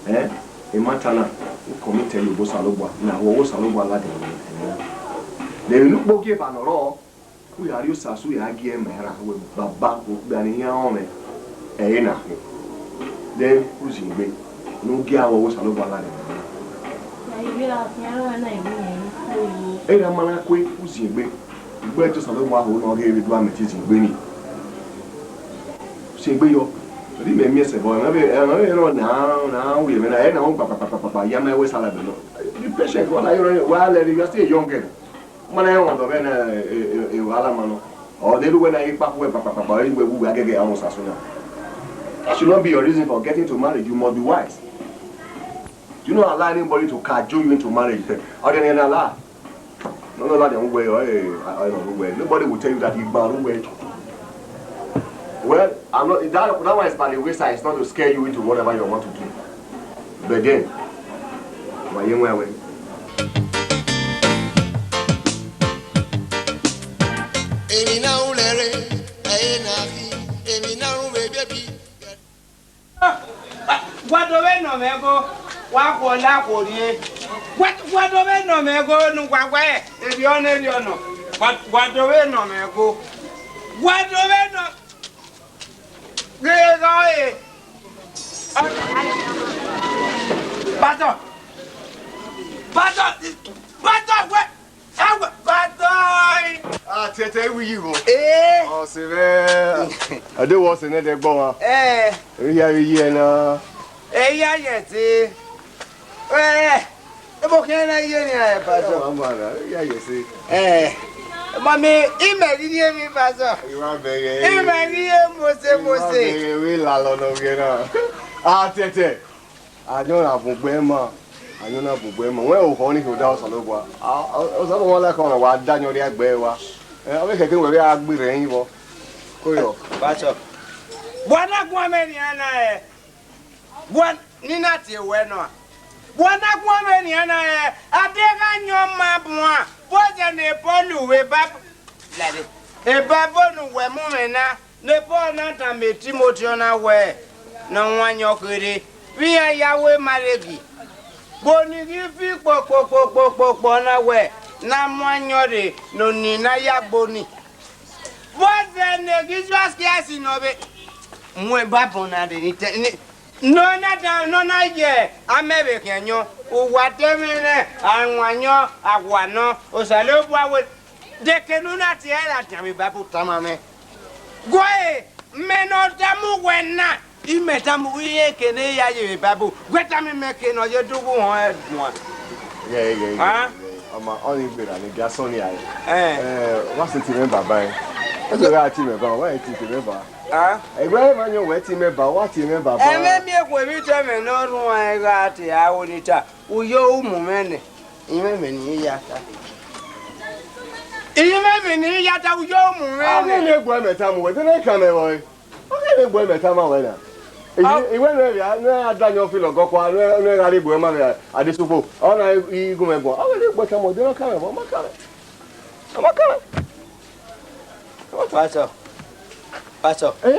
Eh? Emata na, u commit ẹre ye Osanobua, na wẹ Osanobua ladian vbe ẹmwẹ na. Then ne u kpo gie eva nọ rrọọ, u ya rhie osasu ya gie ẹmwẹ ra wẹ baba, okpia ne iran rọnmwẹ mwẹ, ẹre na khin. Then u zin egbe, ne u gie aro Osanobua ladian vbe ẹmwẹ na. Erha ma na kue, u zin egbe. Egbe te Osanobua ho ne ọ ghe vbe dua mẹ te zin egbe nii. Zin egbe yọ. Rhie mẹ miẹn sẹ vbọ, ẹmwẹ vbe, ẹmwẹ vbe rrọọ ne a, ne a ru ẹmwẹ na, ẹ na ru kpakpakpakpakpa, ya ma wẹ sala ẹbẹ nọ. Be patient, wẹ na yọrọ, wẹ a lẹ rre, you are still a young girl. Ma na rẹn ọdọ mwẹ na, e, e, e, wàhálà ma nọ. Ọ de ru wẹ na ye kpakpa wẹ kpakpakpakpa, ọ i wẹ wu wẹ agẹgẹ a mu osasu na. That should not be your reason for getting to marriage. You must be wise. You not allow anybody to cajole you into marriage. Ọ de ne na la. No, no, ladian wẹ, eh, eh, eh, wẹ. Nobody will tell you that you ban wẹ. Well, I'm not, that, that one is by the wayside. It's not to scare you into whatever you want to do. But then, why you went away? Èmi náà ń lẹ́rẹ̀, ẹ̀yin náà fi, èmi náà ń wẹ̀ bẹ́bí. Wa do vbe nọ mwẹ ẹgo, wa khuọ la khuo rrie. Wa, wa do vbe nọ mwẹ ẹgo ne uwa wẹ, erriọ nọ, erriọ nọ. Wa, wa do vbe nọ mwẹ ẹgo. Wa do vbe nọ. Ghe gha ọre. Pastor. Pastor. Pastor, wẹ. Awa, Pastor. Ah, tẹtẹ, iwu yi vbo? Eh. Ọ sẹ vbe. Ade wọ sẹ nẹdẹ gbọ mwa. Eh. Eya vbe yi ẹna. Eya yẹ te. Eh. Ebo khian na ye ni, eh, Pastor. Ọ ma na, eya yẹ se. Eh. Mami, imẹ ghi ye mi, Pastor. Iwa bẹghe. Imẹ ghi ye mose, mose. Iwa bẹghe, we la lọ nọ ghe na. Ah, tẹtẹ. Ayọn na bun gbe ma, ayọn na bun gbe ma. Wẹ okhọ ni khin odaro Osanobua. A, a, Osanobua wa like ọna wa da ayọn rhia gbe wa. Eh, ọ vbe khẹke wẹ vbe a gbe rre ẹyin vbọ. Koyọ. Pastor. Bua na guan mwẹ nian na ẹ. Bua ni na tie wẹ nọ. Bua na guan mwẹ nian na ẹ. A deghẹ ayọn ma buan. Bọzẹ ne Pọl vbe Baibol. Lade. Baibol ne uwẹ mu mwẹ na. Ne Pọl na tama Timoti ọna wẹẹ, ne ọ wan ayọn kherhe, vbe iran ya ru marriage. Bọ ni ghi fi kpokpokpokpokpokpo na wẹẹ, ne a mu ayọn rre ne oni na ya gbe oni. Vbọzẹ ne Jizọs Kraist nọ vbe mu Baibol na rre ni te, ni, ne ọ na da, ne ọ na ye amẹ vbe khian ayọn, uwa te mwẹ nẹ, a wan ayọn, a wa nọ, Osanobua wẹẹ, de eke ne u na tie ẹre ladian vbe Baibol tama mwẹ. Gue, mẹ ne ọ tama uwẹ na, imẹ tama uwẹ iran eke ne ya ye vbe Baibol. Gue tama imẹ eke ne ọ ye dughu họn ẹguan. Ghẹ, ghẹ, ghẹ, Ah? ghẹ. Ọma, ọnii gberra ne gia sọnniẹn ẹre. Eh. Eh, wa sẹ tie mwẹ baba ẹn. Ẹsẹ gha tie mwẹ ba, wa tie mwẹ ba. Ah? Ẹgbẹ ma yọn wẹ tie mwẹ ba, wa tie mwẹ baba. Ẹmwẹ miẹn ekhue vbe itọ mwẹ ne ọ rhuan ẹn gha tie aro ni ta. Uyo umu mwẹ nẹ, imẹ mwẹ ni ya ta. Imẹ mwẹ ni ya ta, uyo umu mwẹ nẹ. Ọghe ne gbe mẹ tama uwẹ, de ne kan mẹ vbọ re? Ọghe ne gbe mẹ tama wẹ na. Iwẹ ne via, ne a da yọn fi lọgọ kua, ne, ne gha re gbe ma via, a de sukpo. Ọ na i gun mẹ bọ. Ọghe ne gbe tama uwẹ, de ne kan mẹ vbọ, ma kan mẹ. Ma kan mẹ. Pastor. Pastor. Eh?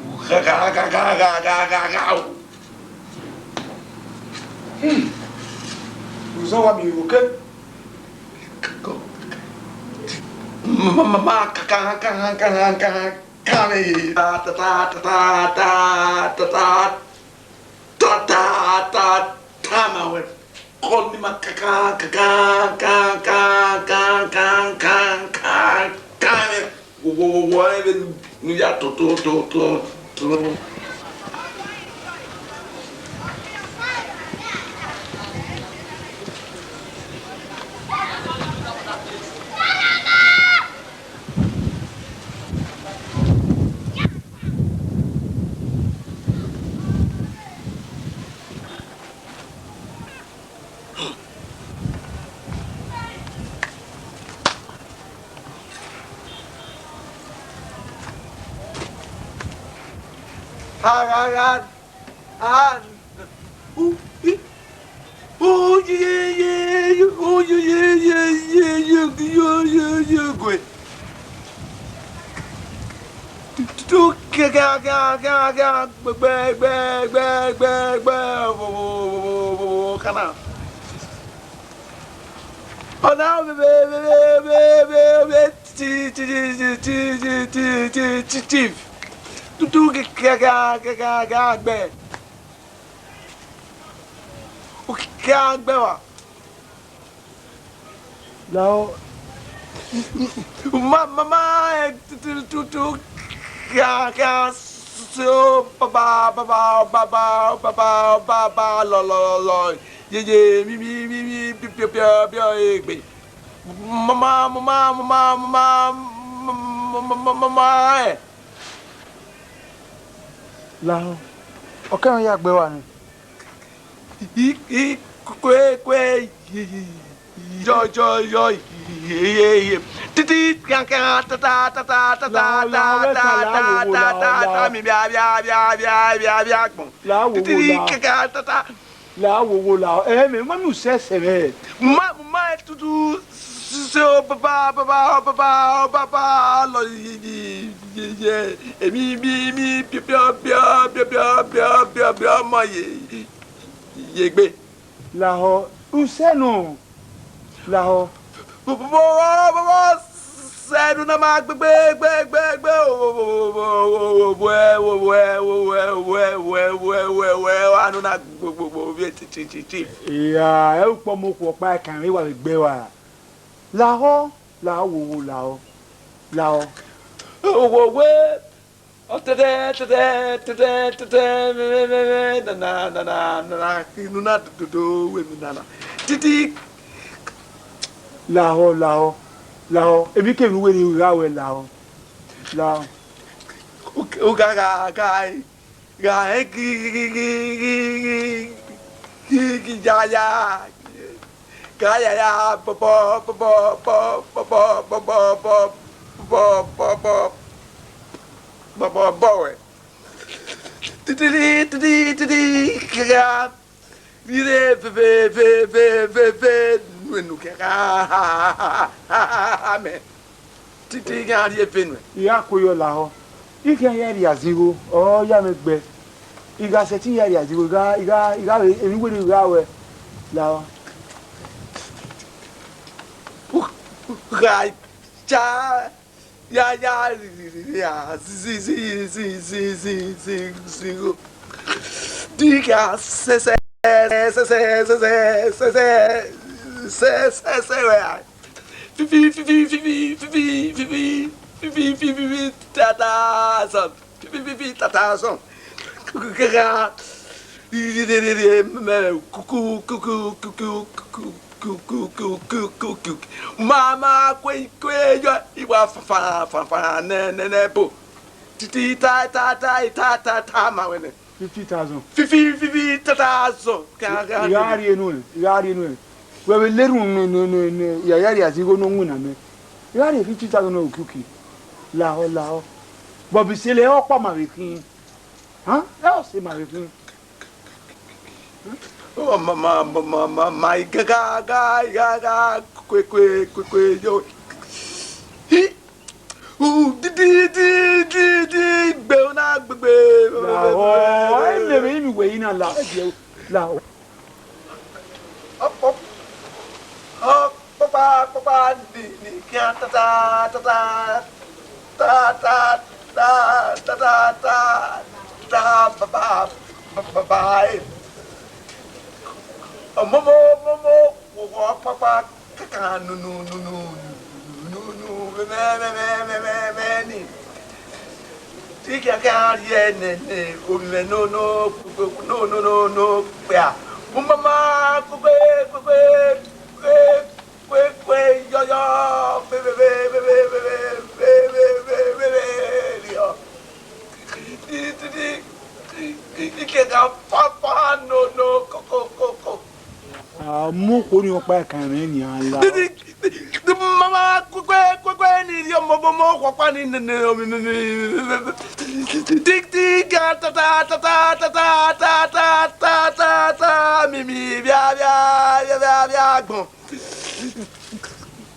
gha, gha, gha, gha, gha, gha, gha, o. Hmm. Uzọ wa mi oke. Ma, ma, ma, ka, ka, ka, ka, ka, ka, ka, ka, ta, ta, ta, ta, ta, ta, ta, ta, ta, ta, ta, ta, ma wẹ. Kọ ni ma ka, ka, ka, ka, ka, ka, ka, ka, ka, ka, ka, wo, wo, wo, wo, ẹ vbe nu ya to, to, to, to, to. Ha, ha, ha, ha, u, i, u, ye, ye, ye, u, ye, ye, ye, ye, ye, ye, ye, ye, ye, gue. Tu, tu, tu, kia, kia, kia, kia, kia, gbe, gbe, gbe, gbe, gbe, gbe, vo, vo, vo, vo, vo, vo, kana. Ọna vbe, vbe, vbe, vbe, vbe, vbe, ti, ti, ti, ti, chief. Tutu ke, ke, ke, ke, ke, ke gbe. U ke, ke gbe wa. Lao. Ma, ma, ma, eh, tu, tu, tu, tu, ke, ke, so, ba, ba, lo, lo, lo, lo. ye, ye, mi, mi, mi, mi, piọ, piọ, piọ, piọ, egbe. Mama, mama, mama, mama, mama, mama, eh. Lahọ, ọ kẹmwẹ ya gbe wa nẹ. I, i, kue, kue, i, i, i, yọ, yọ, yọ, i, i, i, i. Titi, kian, kian, ta, ta, ta, ta, ta, ta, Lahọ, Lahọ, ta, wẹ ta, ta, la ta, wo, wo, ta, Lahọ, ta, ta, Lahọ. Mi, bia, bia, bia, bia, bia, bia, gbọn. La wo, wo, Titi, Lahọ. Kian, kian, ta, ta. La wo, wo, Lahọ. Ẹ, mẹ ma nu sẹsẹ mẹ. Ma, ma tutu. Se o baba, baba, baba, baba, lọ ye, ye, ye, ye, emi, mi, mi, piọ, piọ, piọ, ma ye, ye gbe. Lahọ, usẹ nọ, Lahọ. Bo, bo, bo, bo, bo, bo, sẹ enu na ma gbe, gbe, gbe, gbe, gbe, o, o, o, o, o, o, wẹ, o, wẹ, o, wẹ, o, wẹ, o, wẹ, o, wẹ, o, wẹ, o, wẹ, o, anu na gbo, gbo, gbo, vbe ti, ti, ti, ti. Iya, ẹ ukpọmọ okhuo ọkpa ẹkan mwẹ, wa vbe gbe wa. Lahọ, lahọ, wo, wo, lahọ, lahọ. Wo, wo, ọ tẹtẹ, tẹtẹ, tẹtẹ, tẹtẹ, mẹ, mẹ, mẹ, mẹ, nana, nana, nana, inu na dodo, wẹ mi nana. Titi. Lahọ, lahọ, lahọ, emwi kemwi ne uwẹ rhie gha wẹ lahọ, lahọ. U, u gha, gha, gha, gha, gha, ghi, ghi, ghi, ghi, ghi, ghi, ghi, ya, ya. Ka ya ya bọ bọ bọ bọ bọ bọ bọ bọ bọ bọ bọ bọ bọ bọ bọ bọ bọ bọ wẹ. Titiri titiri titiri kẹkẹ. Vire veve veve veve nuenu kẹkẹ. Amen. Titi I khian rhie eve nuẹn. I gha kue yọ lahọ. I khian ya rhie azigho, ọ ya mwẹ gbe. I gha sẹtin ya rhie azigho, I gha, I gha, I gha vbe emwi wene I gha ruẹ lahọ. U gha cha ya, ya, rhie, rhie, rhie, rhie, a, zi, zi, zi, zigho. Di I khian sẹ, sẹ, sẹ, sẹ, wẹ a. Fifi, fifi, fifi, fifi, fifi, fifi, fifi, fifi, ta, ta, sọn. Fifi, fifi, ta, ta, sọn. Kuku, kuku, kuku, kuku, kuku, kuku, kuku, kuku. Ma, ma, kue, kue, yọ, I wa fa, fa, fa, fa, nẹ, nẹ, nẹ, bo. Titi, ta, ta, ta, ta, ta, ta, ma wẹ nẹ. Fifty thousand. Fifi, fifi, ta, ta, sọn. Ka, ka, I gha rhie nuẹn, I gha rhie nuẹn. Wẹ vbe le erhunmwu ne, ne, ne, ne, ya, ya rhie azigho ne ọ winna mẹ. I gha rhie fifty thousand ne ukiuki. Lahọ, lahọ. Bọbisele ọkpa ma vbe khin. Han? Ẹ ọ sẹ ma vbe khin. Ọ ma, ma, ma, ma, ma, ma, I ga, ga, ga, I ga, ga, kue, kue, kue, kue, yọ. Hi. U, di, di, di, di, di, gbe, u na gbegbe. Lahọ, ẹ lẹ vbe inu wẹ i na la, ẹ biẹ, lahọ. Ọkpọ-, ọkpọkpa, ọkpọkpa, ni, ni, kian, ta, ta, ta, ta, ta, ta, ta, ta, ta, ta, ta, ba, ba, ba, ba, ba, eh. Ọmomo, momo, wo, wo, ọkpọkpa, kakan, nunu, nunu, nunu, mẹ, mẹ, mẹ, ni. Ti kiakia rhie nene ovbi mwẹ no, no, no, no, no, kpia. Mu mama, kue, kue, kue, kue, kue, kue, yọyọ, veve, veve, rhiọ. Ikẹga papa no, no, koko, koko. A mu okhuo ni ọkpa ẹkan mwẹ nian la. Mama, kue, kue, kue, kue, ni rhie ọmọ, ọmọ, ọmọ, ọkpa ni nene, ti, ti, ga, ta, ta, ta, mi, mi, bia, bia, bia, bia, bia, gbọn.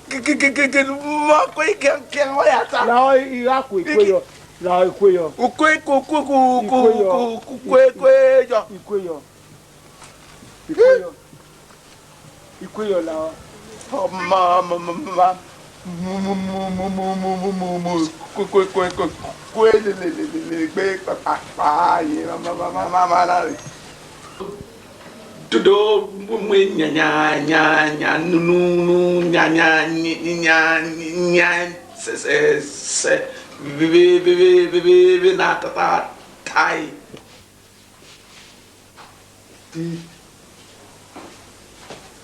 Ke, ke, ke, ke, ke, ma kue, ke, ke, wa ya ta. La, I gha kue, I kue yọ. La, I kue yọ. U kue, ku, ku, ku, ku, I kue yọ. Ku, ku, kue, kue yọ. I kue yọ. I kue yọ. I kue yọ la. Ma, ma, ma, ma, ma. Mu, mu, mu, mu, mu, mu, mu, mu, mu. Kue, kue, kue, kue. Kue, le, le, le, le, le, gbe, pa, pa, pa, ye, ma, ma, ma, na re. Dodo, mu, mu, nya, nya, nya, nya, nu, nu, nu, nya, nya, nya, nya, nya, sẹ, sẹ, sẹ, ve, ve, na, ta, ta, ta, e. Ti.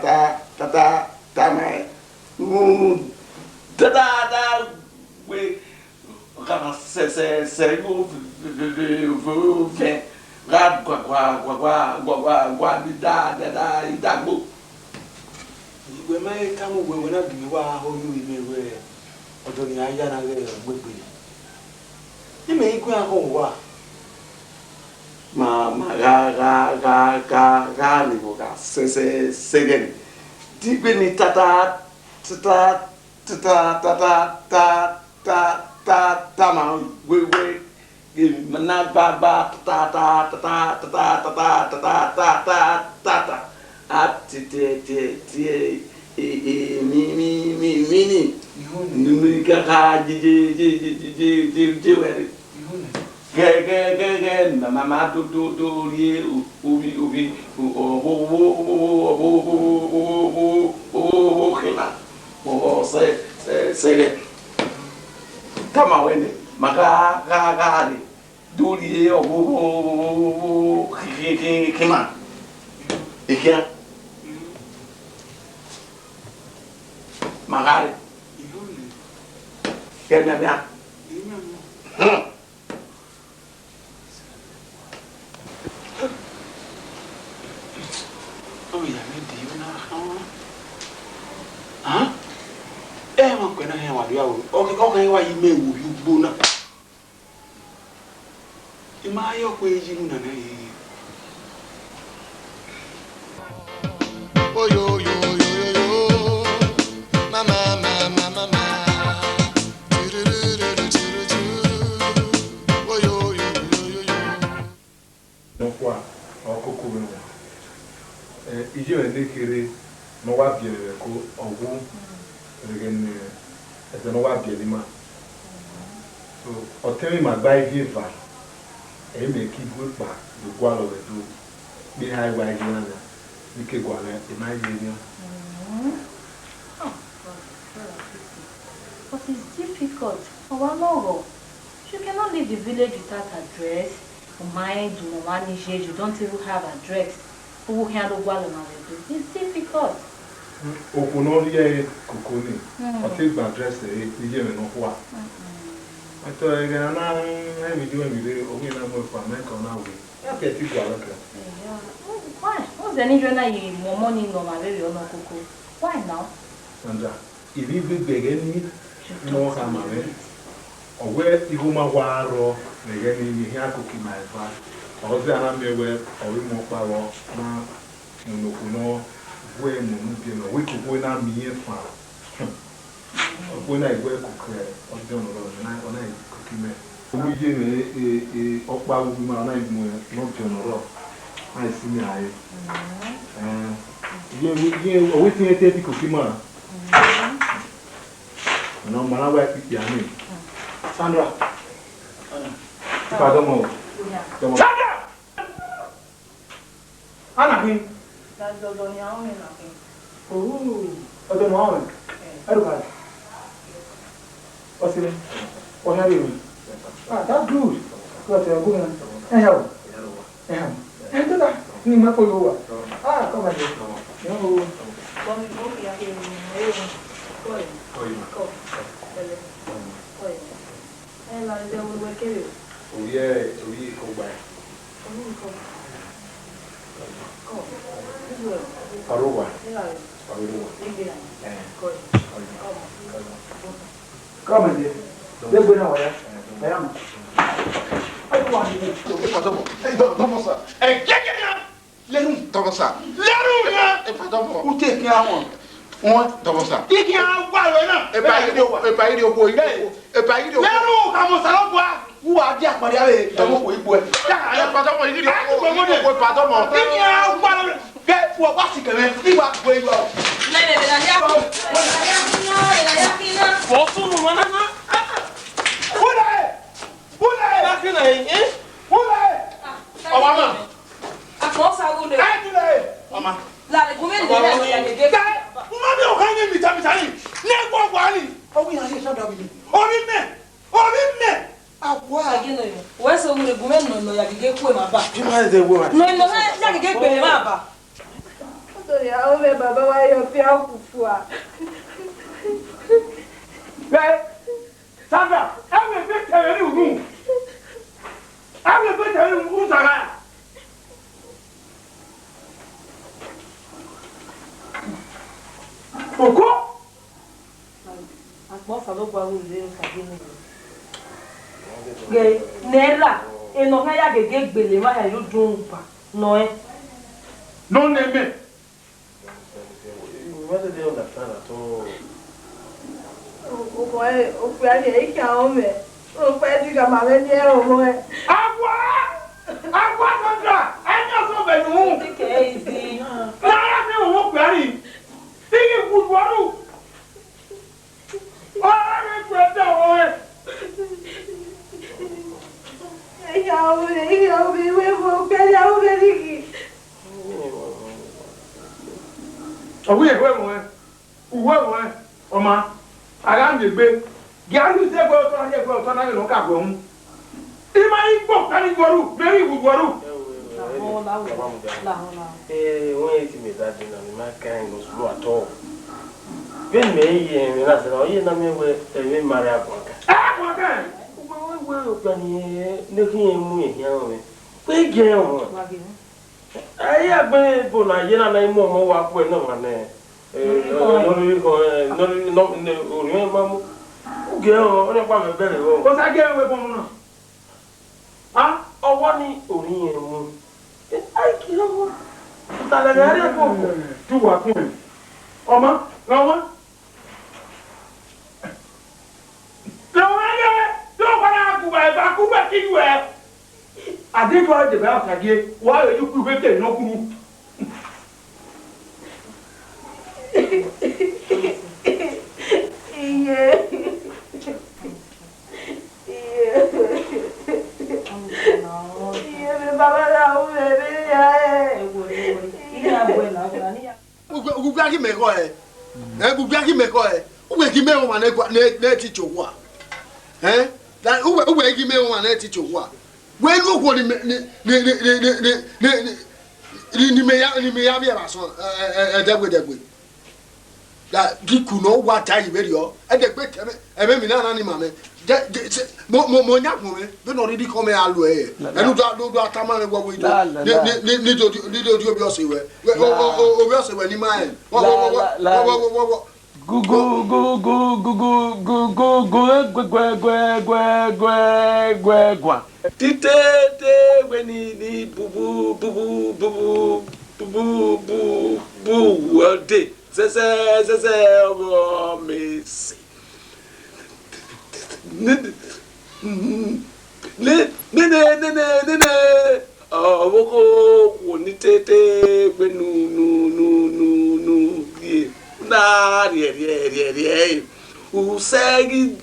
tata, tata, tama. Unu, tata, ta, wẹ, ọ ka na sẹ, sẹ, sẹ, igho vẹ, vẹ, vẹ, vẹ, vẹ, gha gua, gua, gua, gua, gua, gua, gua, ni da, da, da, idagbo. Wẹ ma he tama uwẹ, wẹ na gie mwẹ wa ho ye ime wẹ, ọdọ ne a ya na ghẹ mu egbe. Imẹ i gu iran khọn uwa. Ma, ma gha, gha, gha, gha, gha ni vbo gha sẹ, sẹ, sẹ ghe ni. Digbe ni tata, tata, tata, tata, ta, ta, ta, ta, ma wewe. Ghe ma na gba, gba, ta, ta, ta, ta, ta, ta, ta, ta, ta, ta, ta, ta, ta, ta, ta, ta. A tie, tie, tie, tie, e, e, mi, mi, mi, mi ni. Ihunẹ. Nunu ka, ka, je, je, je wẹ re. Ihunẹ. Gẹ, gẹ, gẹ, gẹ, ma, ma, ma, do, do, do, rhie, o, ovbi, ovbi, o, ọvbo, ọvbo, ọvbo, khin na. Ọ, ọ, sẹ, sẹ, sẹ ghẹ. Tama wẹ nẹ, ma gha, gha, gha re. Do rhie ọvbo, khin, khin, khin, khin na. Ekhian. Ma gha re. Kẹ mianmian. Hmm. Ọ ya mwẹ de na khan. Hàn? Ẹ ma kpẹ na hẹn wa dia o. Ọ, ọ khan wa yi mẹ wo bi ugbo na. I ma ye ọkpa eyi mu nana ye. Oyo, yo, yo, yo, yo. Mama, mama, mama. Turururu, tururu. Oyo, yo, yo, yo, yo. Nọkhua, ọ koko vbe wọn. Eh, iye mwẹ ne kherhe ne ọ wa biẹ mwẹ vbe ẹko, ọ wu vbe ẹghẹ ne ẹdẹ ne ọ wa biẹ ne ima. So, ọtẹn mwẹ ima gba ivie eva, ẹ i mẹ ke igue kpa do gualọ vbe Ẹdo, kpe eha i wa ghi na nia, ne I ke gualọ, I ma ye nian. Mm. Oh, God, God have mercy. But it's difficult. Ọ wa lọghọ. You cannot leave the village without address. U ma rẹn idunmwu ọmwa ni ye, you don't even have address. Uwu khian do gualọ ma vbe Ẹdo. It's difficult. Okhuo ne ọ rhie ẹre koko ni, Hmm. ọ te gbe address ẹre, iye mwẹ nọkhua. Mm-mm. Ẹtọ ẹghẹ ne a na rẹn video ẹmwẹ rre, ovbi na mu ẹkpa, mẹ ka ọ na wẹ. Ya ke ti gualọ kẹ. Yeah. Why? What's the need when I mọmọ ni nọ ma vbe rhie ọnọ koko? Why now? Sandra, I vbe gbe ẹghẹ ni, Mọ khama mwẹ, ọ wẹ igho ma wa rrọọ, ne ẹghẹ ne emwi hia koko ima eva, ọ zẹ a na miẹn wẹ ọ vbe mu ọkpa vbọ na mu ne okhuo ne ọ gu ẹre mu ne ubiẹmwẹ, ọ wẹ koko na miẹn fan. Okhuo na i gu ẹre koko ọdiọn nọ rrọọ, ọ na, ọ na i koko imẹ. Ovbi iye mwẹ, e, e, ọkpa vbe uwu ima, ọ na i mu ẹre ne ọdiọn nọ rrọọ, na i si imẹ rae. Ẹn, iye, iye, ọ wẹ te irẹn te koko ima. Ọna ma na wa ikpikpia nii. Sandra. Ipa dọmọ o. Dọmọ. Sandra! Ana khin? Daddy, ọdọ ne a rọnmwẹ na khin. Oh, ọdọ ne a rọnmwẹ? Eh. Ẹro kha? Ọ sẹ, ọ hia rre. Ah, that's good. Good, uh, good, uh, ẹ hẹ o. Ẹ hẹ o. Ẹ, dada, ne ima kpolo wa. Ah, come on, dear. Yo. Come, come here, here, here. Come. Come. Come. Come. Ẹ la, ẹ wẹ kere. Ovbi, ovbi Ikogbae. Ovbi Ikogbae. Come. This way. Ọrọre uwa. Ẹ la. Ọrọre uwa. Igbe na. Eh. Come. Come. Come. Come, my dear. Degbe na wa ya. Wa ya ma. Ẹ wa ni. Ẹ, dọ-, dọmọ sa. Ẹ, kẹkẹ ya. Lẹnu. Dọmọ sa. Lẹnu ya. Ẹ, dọmọ. U te khin a wọn. Wọn. Dọmọ sa. I khin a wa lọ na. Ẹ ba iri okhuo, ẹ ba iri okhuo, iri okhuo. Ẹ ba iri okhuo. Lẹnu ka mọ sa lọ bua. Wu a di akpari ave, ẹ wo ko igbo ẹ. Ẹ, ẹ, padọmọ, iri okhuo, iri okhuo, padọmọ. I khin a wa lọ. Kẹ, wọ wa si kẹmẹ, I wa gbe yọ. Lele, lele, ya. Lele, ya, lele, ya. Wọ sunu mọ na. Who that? Who that? Ẹ na khin na, eh? Who that? Ọmọ ma. Akpọ sa gu de. Ẹ ti lẹ. Ọmọ. La de gu mi ni ya ya gege. Ẹ, mo ma bi o kan ni mi ta mi ta ni. Ne gua gua ni. O wi na ye sa da bi ni. O ri mẹ. O ri mẹ. Awa. Agi no yo. Wẹ so gu de gu mi no no ya gege ku ma ba. Ti ma de wo ma. No no ya gege gbe ma ba. O to ya o me baba wa yo fi a ku fua. Bẹ Sandra, ẹ wẹ ebe tẹrẹ ne unu. Ẹ wẹ ebe tẹrẹ ne unu zagha. Oko. Akpọ Osanobua ru rre ka ghe ne. Ghe ne ra, enọ kha ya gege gbele ma ha yo dun ba nọ ẹ. Nọ nẹ mẹ. You really don't understand at all. Okpia ni ẹ i khian rẹn mẹ. Okpia di gha ma vbe ni ẹre ọmọ ẹ. Awa! Awa Sandra! Ẹ yan sọ vbe nu. Take it easy. Na ya ne okpia ni. Igi gudu ọru. Ọ ra vbe gbe ẹdẹ ọmọ ẹ. Ẹ ya wu, ẹ ya wu, iwe wu, okpia ya wu vbe ni ghi. Ọ wẹ ẹvbo ẹmwẹ, uwu ẹmwẹ, ọ ma, a gha miẹn egbe, gie a ru izẹgbe otọ na, izẹgbe otọ na, ghe ne ọ ka guẹ uhunmwu. I ma i gbe okpia ni guọru, mẹ i ghi wu guọru. Lahọ, lahọ, lahọ, lahọ. Eh, when it me that day, na me my kind of slow at all. Vbene mẹ i ye emwi na sẹ na, ọ ye na miẹn wẹ ẹmwẹ ma rre aguan kan. Aguan kan? Wẹ, wẹ, wẹ, okpia ni, eh, ne khin mu ehian mwẹ. Wẹ i gie ẹmwẹ. Wa gie ẹmwẹ. Ẹ i ya gbe ebo na ye na, na i mu ọmọ wa gu ẹre nọ mwa nẹ. Eh, nọ rhirhi khọn, eh, nọ rhirhi, nọ, nẹ, orhiọn ma mu. U gie ẹmwẹ, ọnii ọkpa mwẹ bẹghe vbọ. Osa gie ẹmwẹ vbọ na. A, ọwọ ni orhiọn mu. Eh, a i gie ẹmwẹ. Uta lẹ ghẹ rre ẹko. Tu wa kun. Ọma, gha wa. Rẹn ọmwa rẹn, rẹn ọmwa na gu uwa eva, gu uwa ẹki yu ẹ. A deghẹ ọ deba ọsa gie, wa re yu ku iwe ke nọ kuru. Iye. Iye. Iye, me baba na wu me, me ya ẹ. Ugbia ghi mẹ khọ ẹ. Ẹ, ugbia ghi mẹ khọ ẹ. Uwẹ ghi mẹ ọmwa ne gua-, ne, ne teacher owa. Ẹ? Da, uwẹ, uwẹ ghi mẹ ọmwa ne teacher owa. Wẹ lu okhuo ni mẹ, ni, ni mẹ ya, ni mẹ ya vbiẹ vbe asọn, ẹ, ẹ, ẹ, ẹdẹgbe, ẹdẹgbe. Da, ghi ku ne ọ wa ta yi vberriọ. Ẹdẹgbe tẹ mẹ, ẹmwẹ mi na na ni ma mẹ. De, de, se, mo, mo, mo yan kpọnmwẹ, vbene ọ rhirhi khọn mẹ a lu ẹre. Ẹnu do, do, do a tama mwẹ wẹ wẹ do. La, la, ne, la. Ne, ne, ne do, ne do di ovbi ọse wẹ. Wẹ, o, o, o, ovbi ọse wẹ ni ma rẹn. Wọ, wọ, wọ, wọ, la, la, wọ, la. Wọ, wọ, wọ, wọ. Gugu, gugu, gugu, gugu, gugu, egwe, gwe, gwe, gwe, gwe, gwe, gwa. Titete wẹ ni, ni, bubu, bubu, bubu, bu, bu, bu, ọdẹ. Zẹzẹ, zẹzẹ, ọghọ mẹ sẹ. Ne, ne, ne, ne, ne, ne, ne. Ọvbokhan okhuo ni tete gbe nu, nu, nu, nu, nu, rhie. Na rhie, rhie, rhie, rhie. Usẹ ghi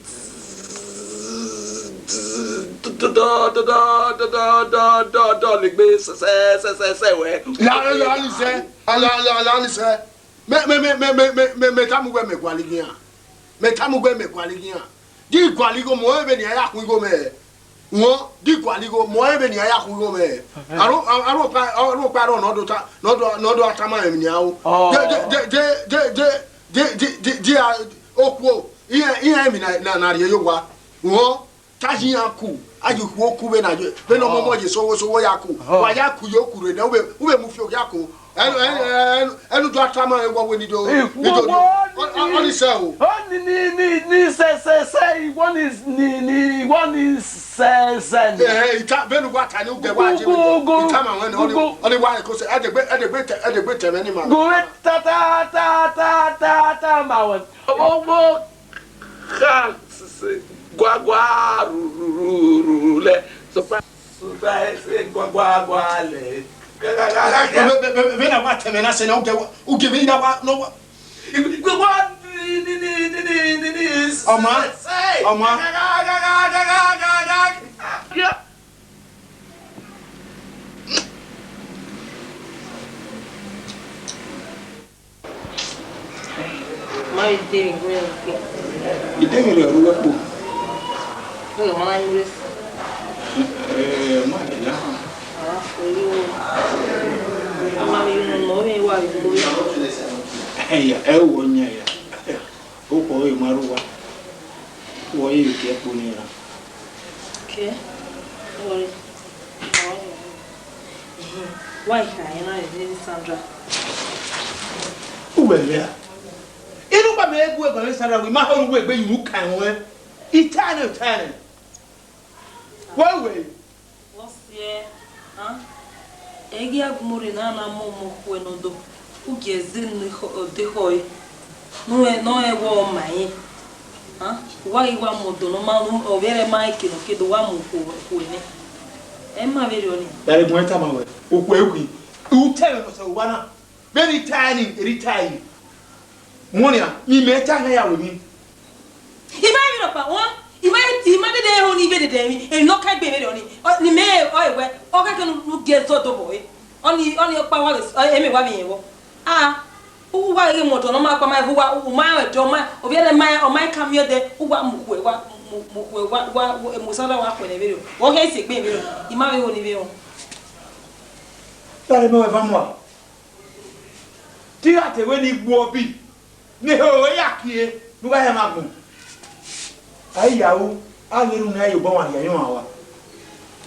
dọ, dọ, dọ, legbe sẹ, sẹ, sẹ, sẹ, sẹ wẹ. La, la, la, ni sẹ. La, la, la, ni sẹ. Mẹ, mẹ, mẹ tama uwẹ mẹ gualọ ighian. Mẹ tama uwẹ mẹ gualọ ighian. Di gualọ igho, mẹ ọnrẹn vbene iran ya khu igho mwẹ. Wọn, di gualọ igho, mẹ ọnrẹn vbene iran ya khu igho mwẹ. Aro, aro, aro ọkpa, aro ọkpa rọ ne ọ do ta, ne ọ do, ne ọ do tama mwẹ emwi ne iran ru. Ọ. De, de, de, de, de, de, de, de, de, a, okuo, iran, iran emwi na, na, na rhie ye owa. Wọn, ta yi iran ku, a yi okhuo ku vbene a ye, vbene ọmọmọ ye sọvbọsọvbọ ya ku. Ọ. Wa ya ku ye oku rre nẹ, u vbe, u vbe mu fi okhian ku. Ẹnu, ẹnu, ẹnu, ẹnu do tama mwẹ wẹ wẹ ni do, ni do, ni, ọ, ọ, ọ ni sẹ o. Ọ ni, ni, ni, ni sẹ, sẹ, sẹ, iwọ ni, ni, ni, iwọ ni sẹ, sẹ ni. Eh, ita, vbene uwa ta ni ugẹ wa je. Gu, gu, gu, ita ma wẹ ni, ọ ni, gu, gu. Ọ ni wa ko sẹ, ẹdegbe, ẹdegbe tẹ, ẹdegbe tẹ mwẹ ni ma. Gu, ta, ta, ta ma wẹ. Ọmọ, ọmọ, kha, sẹ, sẹ, gua, gua, ru, ru, ru, ru, ru, lẹ. Sọkpa, sọkpa, ẹsẹ, gua, gua, gua, lẹ. Ga, ga, ga, ga, ga. Vbe, vbe, vbe, vbe na wa tẹ mwẹ na sẹ na, u gẹ wa, u gẹ vbe na wa, nọ wa. Igbe, igbe wa, ni, ni, ni, ni, ni, ni, ni, ọma, sẹ, ọma. Ga, ga, ga, ga, ga, ga, ga, ga, ga. Ya. Ma i deghẹ wẹ. I deghẹ wẹ ru wẹ kpo. Wẹ ma na yure. Eh, ma ya. Ah, oyo. Ama mi yunu no mi wa ri ko. Eh, ya, ẹ wọ nya ya. O kọ e ma ru wa. Wọ e ke kpo ni ra. Ke. Wọ. Wa kha ẹre na rre vbe Sandra. Uwẹ vbe a? Inu kpa mẹ gu ẹguae vbe Sandra, wẹ ma họrọ uwẹ egbe, unu ka ẹmwẹ. Itane, itane. Wẹ wẹ. Wọ siẹ, a? Ẹ i ghi a gu mẹ orre na na mu ọmọ khuẹ ne ọdọ. U gie ẹzẹ ne ọ dekhọe. Ne ọ rẹn wẹ ọ ma rẹn. A? Wa ghi wa mu ọdọ ne ọ ma, ọ vbe rẹ ma rẹn eke ne ọ ke do wa mu okhuo, okhuo nẹ. Ẹ ma vberriọ nii. Yare gun ẹn tama wẹ, okhuo ẹre u khin. U te ẹmwẹ ne ọ sẹ vbe owa na. Vbene I tae nii, erha I tae yi. Muọnian, ne imẹ tae, iran ya ru emwi. I ma vberriọ kpa wan, I ma, I ma dede ho ne I vbe dede emwi, emwi ne ọ ka egbe vberriọ nii. Ọ, ne imẹ ọ wẹ, ọ khẹke ne u gie ẹzọ dobọ ẹre. Ọnii, ọnii ọkpa wa vbe, emwi wa vbe rẹn vbọ. A, u wa ghi mu ọdọ ne ọ ma kpa ma, u wa, u ma rẹn ọdọ, ọ ma, ovbi ẹre ma, ọ ma ka miẹn odẹ, u wa mu okhuo, wa mu, mu okhuo, wa, wa, wa, mu Sandra wa khuẹ ne vberriọ. Ọ khẹ sẹ egbe vberriọ, I ma vbe ho ne I vbe rẹn. Dare mẹ wẹ eva mua. Te I gha te wẹ ne I gbe uẹ bi, ne ehe ruẹ ya kie, ne u gha hẹ mwa agbọn. A i ya ru, a ghi ru ne a ye obọ mwa rhie ayọn mwa rua.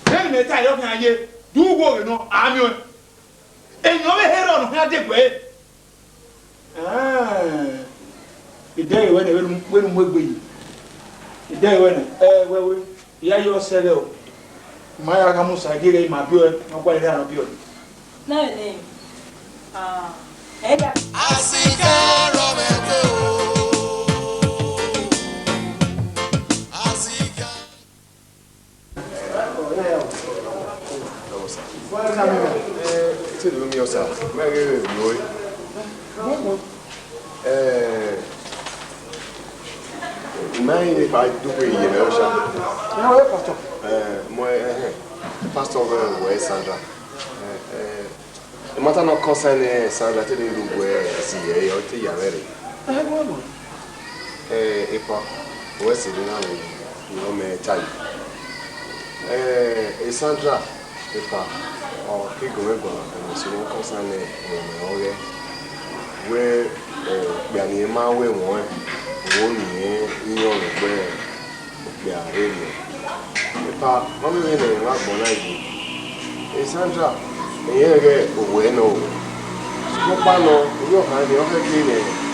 Vbene imẹ tae, ọ khian ye, do uwu ghe nọ, a miẹn ọẹn. Emwi ne ọ vbe he rrọọ ne ọ khian degbe ẹre. Ẹn, I dẹghe wẹ nẹ, vbene u, vbene u mu egbe yi. I dẹghe wẹ nẹ, ẹ, wẹ, wẹ, I ya ye ọsẹ ghẹ o. Ma ya gha musa gie ghẹ ima biẹ ọe, ne ọ gualọ erha ne ọ biẹ ọe. Na vbe nẹ, ah, ẹ ya. Asika rọ mwẹ gbe o. Asika. Eh, ite do mi ọsa, mẹ ghe vbe vbe oi. Eh, mẹ i ni kpa dugbe ye mẹ ọsa. Ẹ, pastor. Eh, mo, eh, eh, pastor vbe wẹ Sandra. Eh, eh, Emata ne ọ concern Sandra te ne rhie ugbẹ si ye, ọ te ya mwẹ rre. Ẹ, gu ọmọ. Eh, epa, wẹ sẹ ne na vbe ne ọ mẹ tae. Eh, Sandra, epa, ọ ke gu mwẹ guan, ẹmwẹ sẹ ne ọ concern ọmọ mwẹ ọghẹ. Wẹ, eh, okpia ne ima wẹ wọn, ọ ni rẹn iyọn vbe okpia rre. Epa, ma vbe vbe ne emwa agbọn na yi. Sandra, irẹn ghẹ owẹ nọ o. Sokpan nọ, ovbi ọkhan nii, ọ khẹke nẹ,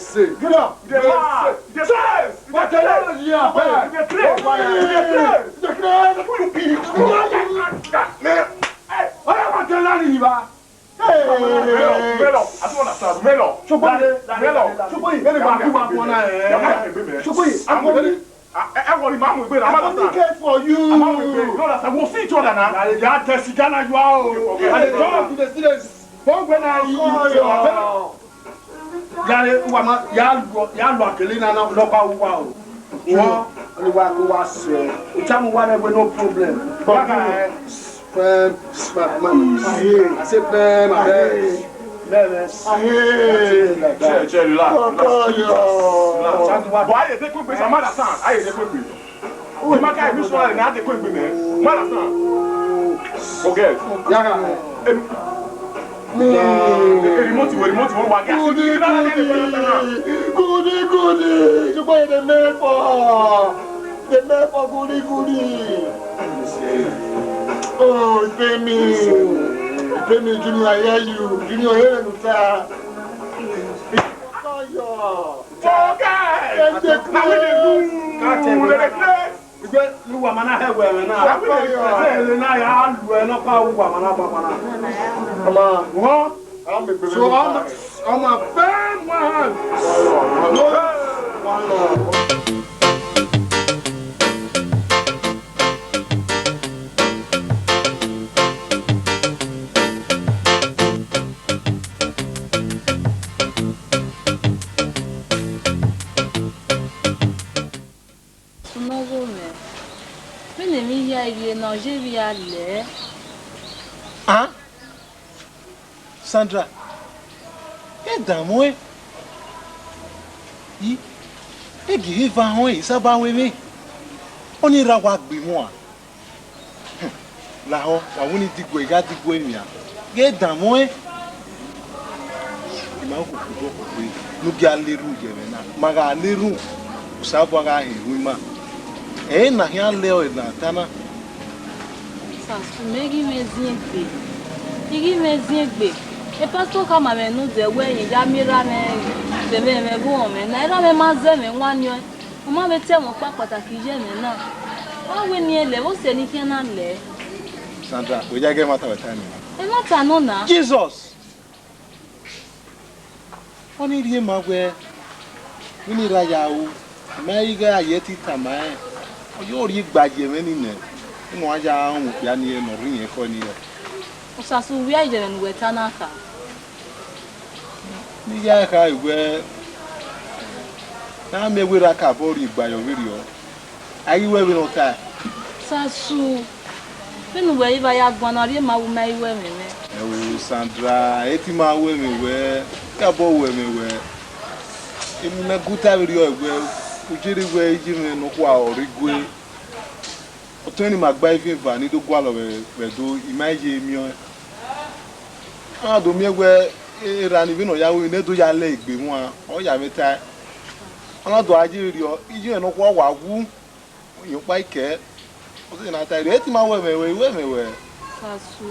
say. Get up. You dey mad. You dey craze. You dey craze. You dey craze. You dey craze. You dey craze. Who you be? Man, hey, what am I telling you, man? Hey, Melo, Melo, I don't understand. Melo, Shogboye, Melo, Shogboye, Melo, Melo, Melo, Melo, Shogboye, I'm ready. Ẹ wọrọ ima mu egbe na, I'm not. Nothing care for you. I'm not with you. No, that's, we'll see each other now. Ya, ya, Jesse Ghana, you are. Okay, okay. And the dog in the students. Don't go now. Gari uwa ma ya lu, ya lu akele na na nọkpa uwa o. Wọ, ni wa ko wa sẹ. Utamu wa nẹ wẹ no problem. Wa ka, eh, I say, man, I say, man, I say, man, I say. Ahe. Ahe. Chill, chill, relax, relax. Ọkọ yọ. Relax. But aye de quick, man, understand. Aye de quick. Ima ka emission na de quick, man. Man, understand. Forget. Yeah. Em, eh, remote, remote, wa get. Goody, goody, goody, goody. You buy the man for. The man for goody, goody. Oh, Femi. Femi, Junior, I hear you. Junior, hear you, sir. Fire. Forget. Dem dey play. Dem dey play. Igbe, uwa ma na hẹ wẹ ẹmwẹ na. Fire. Ẹmwẹ na ya lu ẹ nọkpa, uwa ma na gba ma na. Ọma. Wọ. So, ọma, ọma, firm one. No. Sunọgho mwẹ, vbene emwi hia rrie na, ọ ye vbe a lẹ? Ah, Sandra, e danmwẹ. I, e gie eva họn, e saba ru emwi. Ọni ra wa gbe imuan. Lahọ, wa wẹ ne I diguẹ, I gha diguẹ emwi a, ghẹ danmwẹ. I ma koko obọ kugbe ne u gia na erhunmwu ye ẹmwẹ na. Ma gha na erhunmwu, Osanobua gha họn erhunmwu ima. Ẹre na khian lẹ ọre ne a ta na. Sasu, mẹ ghi mwẹ ziengbe, I ghi mwẹ ziengbe. E pastor khama mwẹ ne u zẹ wẹ, I ya miẹn erha mwẹ zẹ mwẹ, mwẹ vbe uhunmwu mwẹ na, erha mwẹ ma zẹ mwẹ wan niọn. Ọ ma vbe ta ẹmwẹ ọkpa kpataki ye ẹmwẹ na. Wa wẹ ne irẹn lẹ, vbe ọ sẹ ne I khian na lẹ? Sandra, wẹ ya ghẹ ẹmwata wẹ ta nii. Ẹmwata nọ na? Jesus! Ọni rhie ma wẹ, vbene I ra ya ru, I ma i ghe a ye ẹtin tama rẹn, ọ yo rhie igba ye ẹmwẹ nii nẹ, ne uwa ya rọnmwẹ okpia nii ne ọ rre irẹn ekhọe nii rẹ. Osasu, wẹ a ye ẹmwẹ ne uwẹ ta na kha? Ne I ya kha wẹ, ne a miẹn wẹ I ra kakabọ rhie igba ye ọvberriọ. A ghi wẹ vbene ọ tae. Sasu, vbene uwẹ i vba ya guan na, rhie ma wẹ u ma i ru ẹmwẹ mwẹ. Ẹo Sandra, ẹ i te ima ru ẹmwẹ wẹ, kakabọ ru ẹmwẹ wẹ. Emwi ne a gu ta vberriọ wẹ, u jere wẹ iye mwẹ nọkhua ọ rre igue. Ọtẹn ne ima gba eviẹn eva ni do gualọ vbe, vbe Ẹdo, I ma ye miẹn ọẹn. A na do miẹn wẹ, erha ni vbene ọ ya ru emwi ne do ya lẹ egbe mwa, ọ ya mwẹ tae. Ọ na do a ye vberriọ, iye mwẹ nọkhua wa wu. Iyẹn ọkpa i kẹ, ọ sẹ ne a ta rre, ẹ i te ima ru ẹmwẹ wẹ, I ru ẹmwẹ wẹ. Sasu,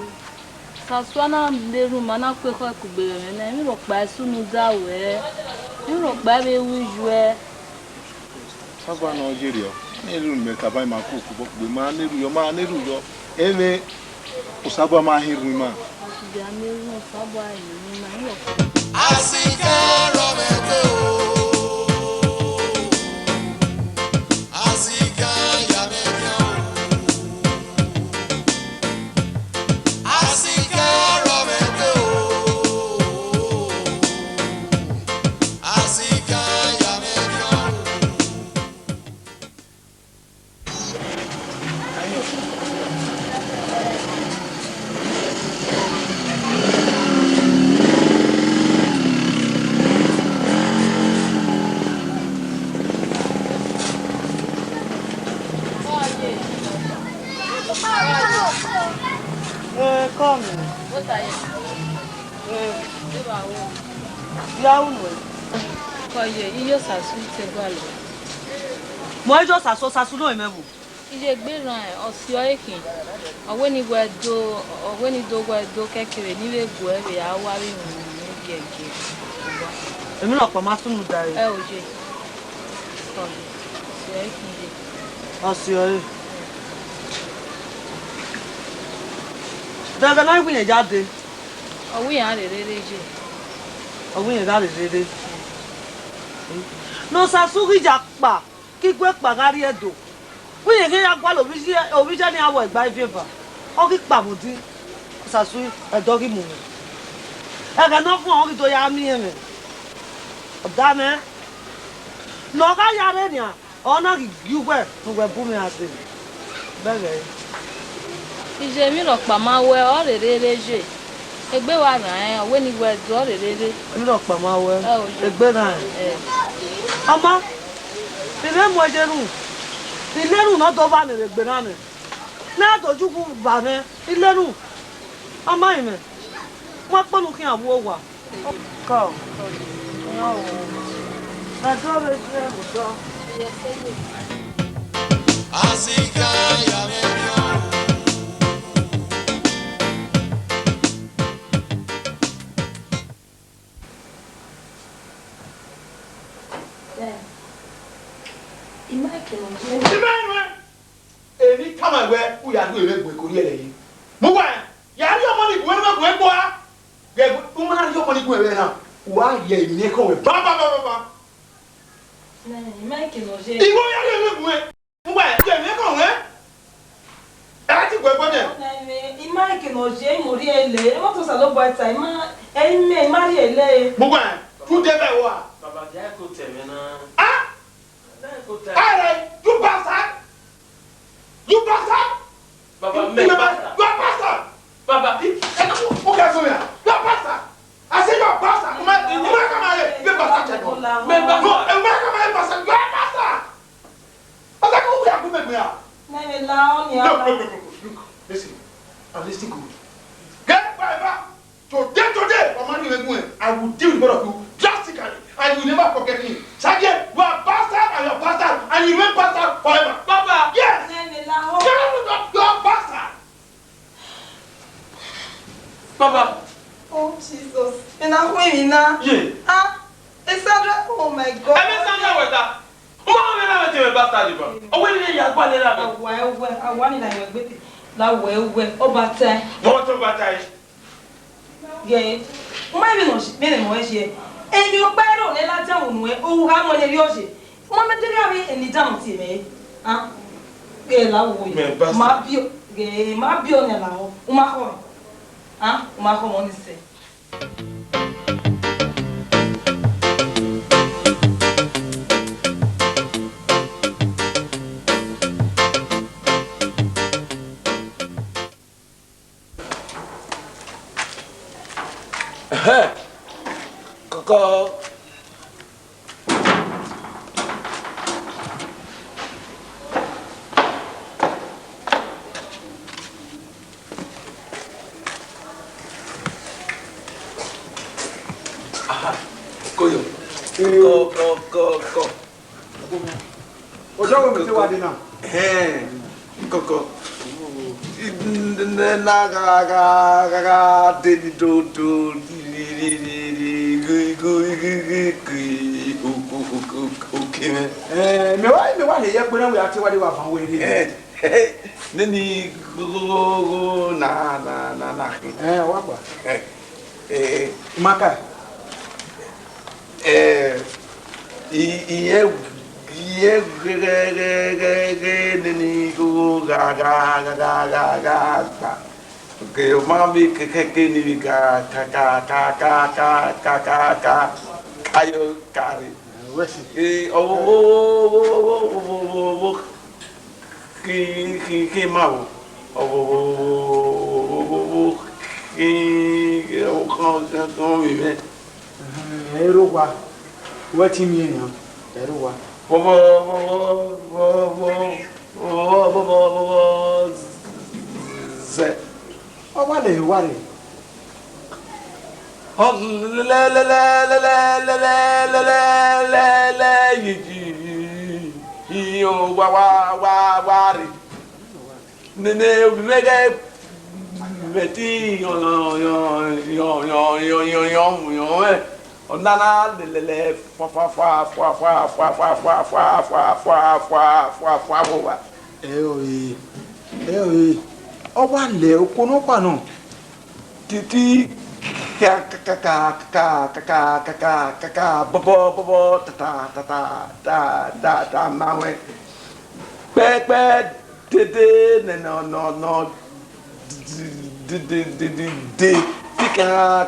Sasu, a na na erhunmwu, a na ku ekhọe kugbe vbe ẹmwẹ na, emwi rhọkpa i sunu da ruẹ, emwi rhọkpa i vbe ru iyuẹ. Osanobua ne ọ ye rriọ, ne erhunmwu mẹ taba ima ku ku obọ kugbe, ma na erhunmwu yọ, ma na erhunmwu yọ, ẹmwẹ Osanobua ma họn erhunmwu ima. Asika rọ mwẹ te o. Asika ya mwẹ te o. Asika rọ mwẹ te o. Asika ya mwẹ te o. Eh, come. Eh, ya unu. Kọ ye, iye Osasu te gualọ. Mọ iye Osasu, Osasu no mẹ mu. Iye egbe rran, ọ si ọre khin. Ọ wẹ ne I wẹ do, ọ wẹ ne I do wẹ do kẹkẹre ne I vbe gu ẹre vbe a wa vbe runrun ne I viẹ gie. Emwi rhọkpa ma sunu da ẹre. Ẹ o ye. Ọ si ọre khin ye. Ọ si ọre. Dandan na wẹ irẹn ya dee. Ọ wẹ iran rherhe ye. Ọ wẹ irẹn gha rherhe. Ne Osasu ghi ya kpa. Ke igue kpa gha rrie Ẹdo. Vbe irẹn khian ya gualọ ovbi iye, ovbi iye ne iran vbe gba eviẹn eva, ọ ghi kpa vbe odin, Osasu, Ẹdo ghi mu mwẹ. Ẹghẹ ne ọ guan, ọ ghi do ya miẹn mwẹ. Ọga mwẹ, ne ọ gha ya rre nian, ọ na ghi gie uwẹ ne uwẹ bu mwẹ a dee. Bẹghe. Iye, emwi rhọkpa ma wẹ, ọ rherere ye. Egbe wa rran ẹn, ọ wẹ ne I wẹ do, ọ rherere. Emwi rhọkpa ma wẹ, Ẹ o, ye. Egbe rran ẹn. Ẹ. Ọ ma, I vbe mu ẹyẹ ru, I le ru ne ọ do va mwẹ vbe egbe na mwẹ. Ne a do ye uwu va mwẹ, I le ru. Ọ ma, imẹ, mu akpọ ne u khian vbe owa. Kọ. Ọnrẹn o. Ẹdẹ vbe diẹ vbe odọ. Asika ya vbe miẹn o. Ẹ, I ma ke nọ ye. I ma nuẹn. Emwi tama wẹ, u ya ru emwi egbe ko rhie ẹre yi. Mu wẹ, ya rhie ọmọ ni gu ẹre gu ẹre gua. Ghe, u ma rhie ọmọ ni gu ẹre na, u wa rhie emwi ekhọe wẹ ba, ba, ba, ba, ba. Nẹ, I ma ke nọ ye. Iwẹ ya rhie emwi gu ẹre. Mu wẹ, rhie emwi ekhọe wẹ. Ẹ ti gu ẹre gbọdẹ. Nẹ, I ma ke nọ ye, I mu rhie ẹre le. Ẹ ma tọ Osanobua ta, I ma, ẹ, I ma, I ma rhie ẹre le. Mu wẹ, tu de bẹ wa. Baba, dia ko tẹ mwẹ na. Ah! All right, you bastard! You bastard! Baba, you, me you, bastard. You are bastard! Baba, you, you, you are bastard! I say you are bastard! You might, you might come out here, you bastard! Me bastard. No, you might come out here, bastard! You are bastard! I said, who are you, me, me, ah? Nene la on ya. Look, look, look, look, look. Listen, and listen good. Get my back! Today, today, Omani Wegun, I will deal with both of you drastically, and you will never forget me. Sergeant, you are bastard and you are bastard, and you remain bastard forever. Baba! Yes! Nene la on. Get out of the door, bastard! Baba! Oh, Jesus. Ena hu emwi na. Yeah. Ah, Sandra, oh my God. Ẹ mẹ Sandra wẹ ta. Ọ ma wẹ na wẹ te wẹ bastard ba. Ọ wẹ ne ya gba lẹ na. Awa ẹwẹ, awa ni na yọ gbete. La wẹ ẹwẹ, ọ ba tae. What, ọ ba tae? Ghe, u ma vbe nọ shi, vbene mẹ ọre shi ẹre. Emwi ọkpa ẹre ọ nẹ ladian unu ẹre, u gha mu ẹre rhie oye. U ma mẹ deghẹ avbe eni dan tie mẹ re. A? Ghe la wo ye. Mẹ bastard. Ma biẹ, ghe, ma biẹ ọnẹ lahọ. U ma khọ mẹ. A? U ma khọ mẹ ọnii sẹ. Ẹhẹn. Kọkọ. Aha, koyo. Kọ, kọ, kọ, kọ. Odọ wo mẹ te wa de na? Ẹhẹn, kọkọ. Na gha, gha, gha, gha de ni do, do, ni, ni, ni, ni, ghi, ghi, ghi, ghi, ghi, o, o, o, o, oke mwẹ. Eh, mẹ wa, mẹ wa lele ẹkpo na, wẹ a te wa de wa van wẹ rre. Eh, nene gho, gho, gho, na, na, na, na. Eh, wa gba. Eh, eh. Maka. Eh, i, i, ẹ, i, ẹ, ghe, ghe, ghe, ghe, ghe, nene gho, gha, gha, gha, gha, gha, gha, gba. Ke ọ ma vbe ke, ke, ke ni vbe ga, ka, ka, ka, ka, ka, ka, ka, ka, ka yo ka rre. Wẹ si. Eh, ọ, wo, wo, khin, khin, khin ma vbo. Ọ, wo, wo, khin, ọ, khan, khan, khan vbe mwẹ. Ẹhẹn, ẹ i rre owa. Wẹ te miẹn nian, ẹ i rre owa. Vọ, vọ, vọ, zẹ. Ọ wa lẹ owa rre. Ọ lẹ, lẹ, lẹ, yi, yi, yi, yi, yi, wa, wa, wa, wa rre. Nene, ovbi mwẹ ghẹ vbe ẹtin yọn, yọn, yọn, mwẹ. Ọna na lelele fua, fua, fua, vbe owa. Ẹ o, ẹ o, ọ wa lẹ okuo nọkhua nọ. Titi ka, ka, bọbọ, bọbọ, ta, ta, ma wẹ. Pẹpẹ dede nẹ nọ, nọ, nọ, dede, dede, dede, ti ka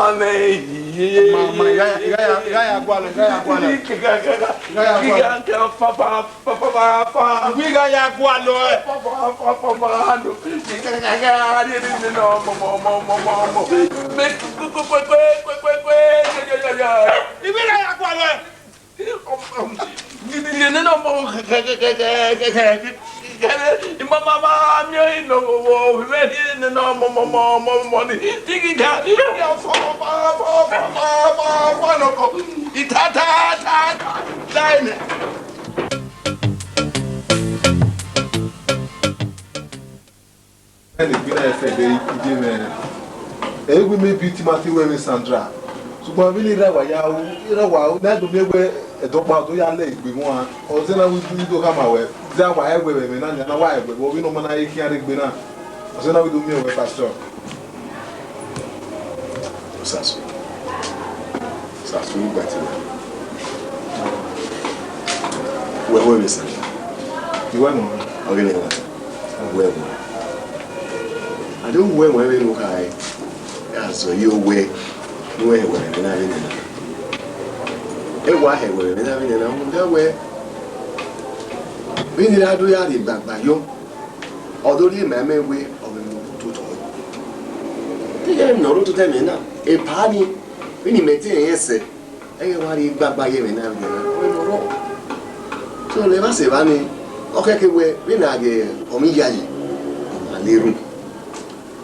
Mama, mẹ. Ma, ma, I gha ya, I gha ya, I gha ya gualọ, I gha ya gualọ. I gha ya gualọ. Papa, papa, papa. I gha ya gualọ, ẹ. Papa, papa, papa. Mẹ, kwe, kwe, kwe. I gha ya gualọ, ẹ. Ẹnegbe na fẹdẹ iye mwẹ. Ẹ i wẹ mẹ bi Timothy wẹ vbe Sandra. Sokpan vbene erha wa ya ru, erha wa ru, ne a do miẹn wẹ ẹdẹ ọkpa do ya lẹ egbe mwẹ, ọ zẹ na wẹ I do khama wẹ, zẹ a wa hẹ wẹ vbe ẹmwẹ na nian, na wa hẹ wẹ vbe ovbi ne ọ ma na he khian rre egbe na. Ọ zẹ na wẹ I do miẹn wẹ, Pastor. Osasu. Osasu igba te wẹ. Wẹ wẹ vbe Sandra. I wẹ nọ. Ọ ghi nẹ wa. Wẹ wẹ. A do wẹ wẹ vbene u khare. A zọ ye owẹ ne u hẹ wẹ vbe na vbe nena. E wa hẹ wẹ vbe na vbe nena, rhunmwuda wẹ, vbene I ra do ya rhie gbagba yọ, ọ do rhie ma mẹ wẹ ọ vbe mu ototọ. Te iran ne ọ rre ototọ ẹmwẹ na, epa ni, vbene imẹ te rẹn sẹ, ẹghẹ wa rhie gbagba ye ẹmwẹ na vbe na, ọ vbe ne ọ rrọọ. So, lẹ emwa sẹ evba ni, ọ khẹke wẹ, vbene a ghe ọmọ iyayi, ọ ma na erhunmwu.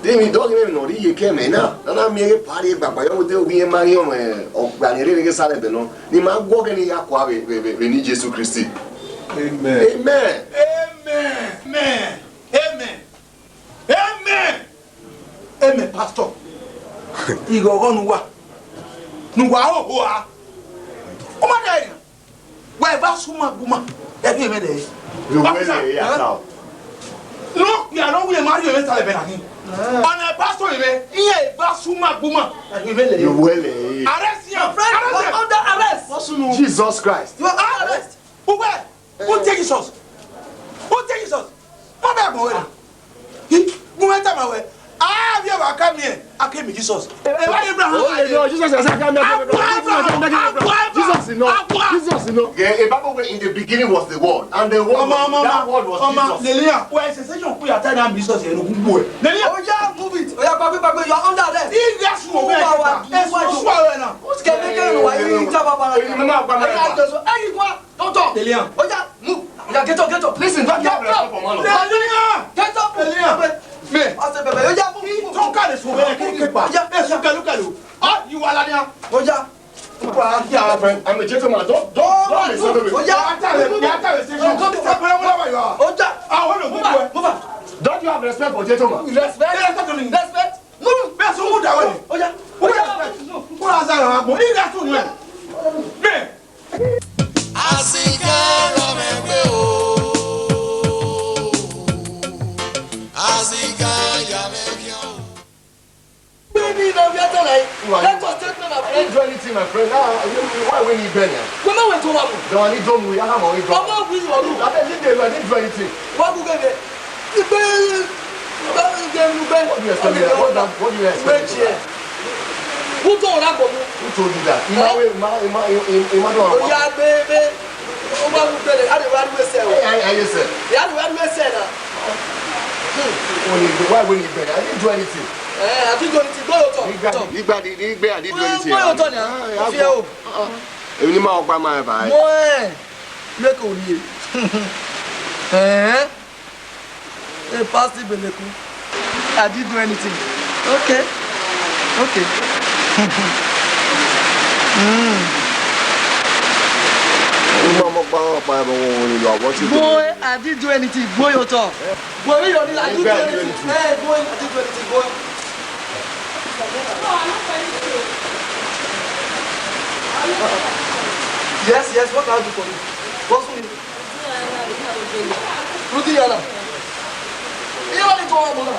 De emwi dọghe mwẹ ne ọ rre iyeke ẹmwẹ na, ne a na miẹn epa rhie gbagba yọ, de ovbi irẹn ma rhiọn mwẹ ọgbannẹ rere ghe sẹ ẹdẹ nọ, ne ima gu ọghẹ ne I ya kua vbe, vbe, vbe, vbe eni Jesu Kristi. Amen. Amen. Amen. Amen. Amen. Amen, Pastor. Ighọghọ ne uwa, ne uwa hoho a. U ma da ẹre. Wa eva suma gu ma, ẹvbo mwẹ rẹ. Ye uwẹ lẹ ya ta o. No, ya no we ma ri ẹmwẹ ta lẹ bẹna ni. Ọna pastor ẹmwẹ, iye eva suma gu ma, ẹvbo mwẹ lẹ. Ye uwẹ lẹ. Arrest him. Friend, arrest him. Under arrest. Jesus Christ. You are under arrest. Uwẹ, who take Jesus? Who take Jesus? Ma bẹ agbọn wẹ na. Gu mwẹ tama wẹ, a vbe ẹvbo a ka miẹn, a ke miẹn Jesus. Evba Abraham. Oh, yeah, no, Jesus is a guy, Abraham, Abraham, Jesus is not. Abraham. Jesus is not. Abraham. Yeah, the Bible where in the beginning was the word, and the word was, that word was Jesus. Ọmọ, ọmọ, ọmọ, Lilian, wẹ sensation kú ya ta na Jesus yẹn ló kú gbó ẹ. Lilian. Oya, move it. Oya, gbàgbé, gbàgbé, you are under arrest. He just move it. Ẹ sọ sọ ẹ na. Kẹ̀kẹ́ kẹ̀kẹ́ ló wà yìí, ìjà bàbá rẹ̀. Ẹ̀yin mama, bàbá rẹ̀. Ẹ̀yin àjọṣọ, ẹ̀yin wá. Don't talk. Lilian. Oya, move. Oya, get up, get up. Listen, don't get up. Lilian. Get up. Lilian. Me. I say, baby, oya, move, move, move. Don't carry so well. Oya, move. Oya, yes, you can look at you. Ah, you are Lilian. Oya. Oya, my friend, I'm a gentleman. Don't, don't, don't insult me. Oya. Oya. Oya. Don't you have respect for gentleman? Respect. Respect. Respect. Move. Bẹ́ẹ̀ sọ, move that way. Oya. Oya. Respect. Kó ra sára wa gbọ́. Ìgbà tó yẹn. Bẹ́ẹ̀. Asika ra mẹ gbe o. Asika ya mẹ khian o. Baby, now we are telling. Let us take my friend. I didn't do anything, my friend. Now, why we need Ben? Wẹ ma wẹ to wa mu. No, I need John. We are not going to. Ọmọ wi ọdún. I didn't do anything. Wa gu gẹgẹ. Igbe, igbe, igbe, igbe. What do you expect me? What do, what do you expect me to do? Who told you that? Ima we, ima, ima, ima, ima do. Oya, baby. Ọmọ ugbẹn, a lè wá dúró sẹ o. Ẹ, ẹ, ẹ, yes, sir. Ìyá lè wá dúró sẹ na. When he, why when he beg? I didn't do anything. Eh, I didn't do anything. Gbọ́ yóò tọ̀. Nígbà, nígbà, nígbà, I didn't do anything. Gbọ́ yóò tọ̀ ni. Ah, yeah, fi ẹ o. Uh-uh. Èmi ni máa ọgbà máa ẹ báyìí. Mo ẹ, make o rí e. Eh? Hey, Pastor Beleku, I didn't do anything. Okay. Okay. Mm. Boy, I didn't do anything. Boy, you talk. Boy, you did, I didn't do anything. Eh, boy, I didn't do anything. Boy. Yes, yes, what can I do for you? What's wrong? Ruti yana. Iye wani tọ wa mọ na.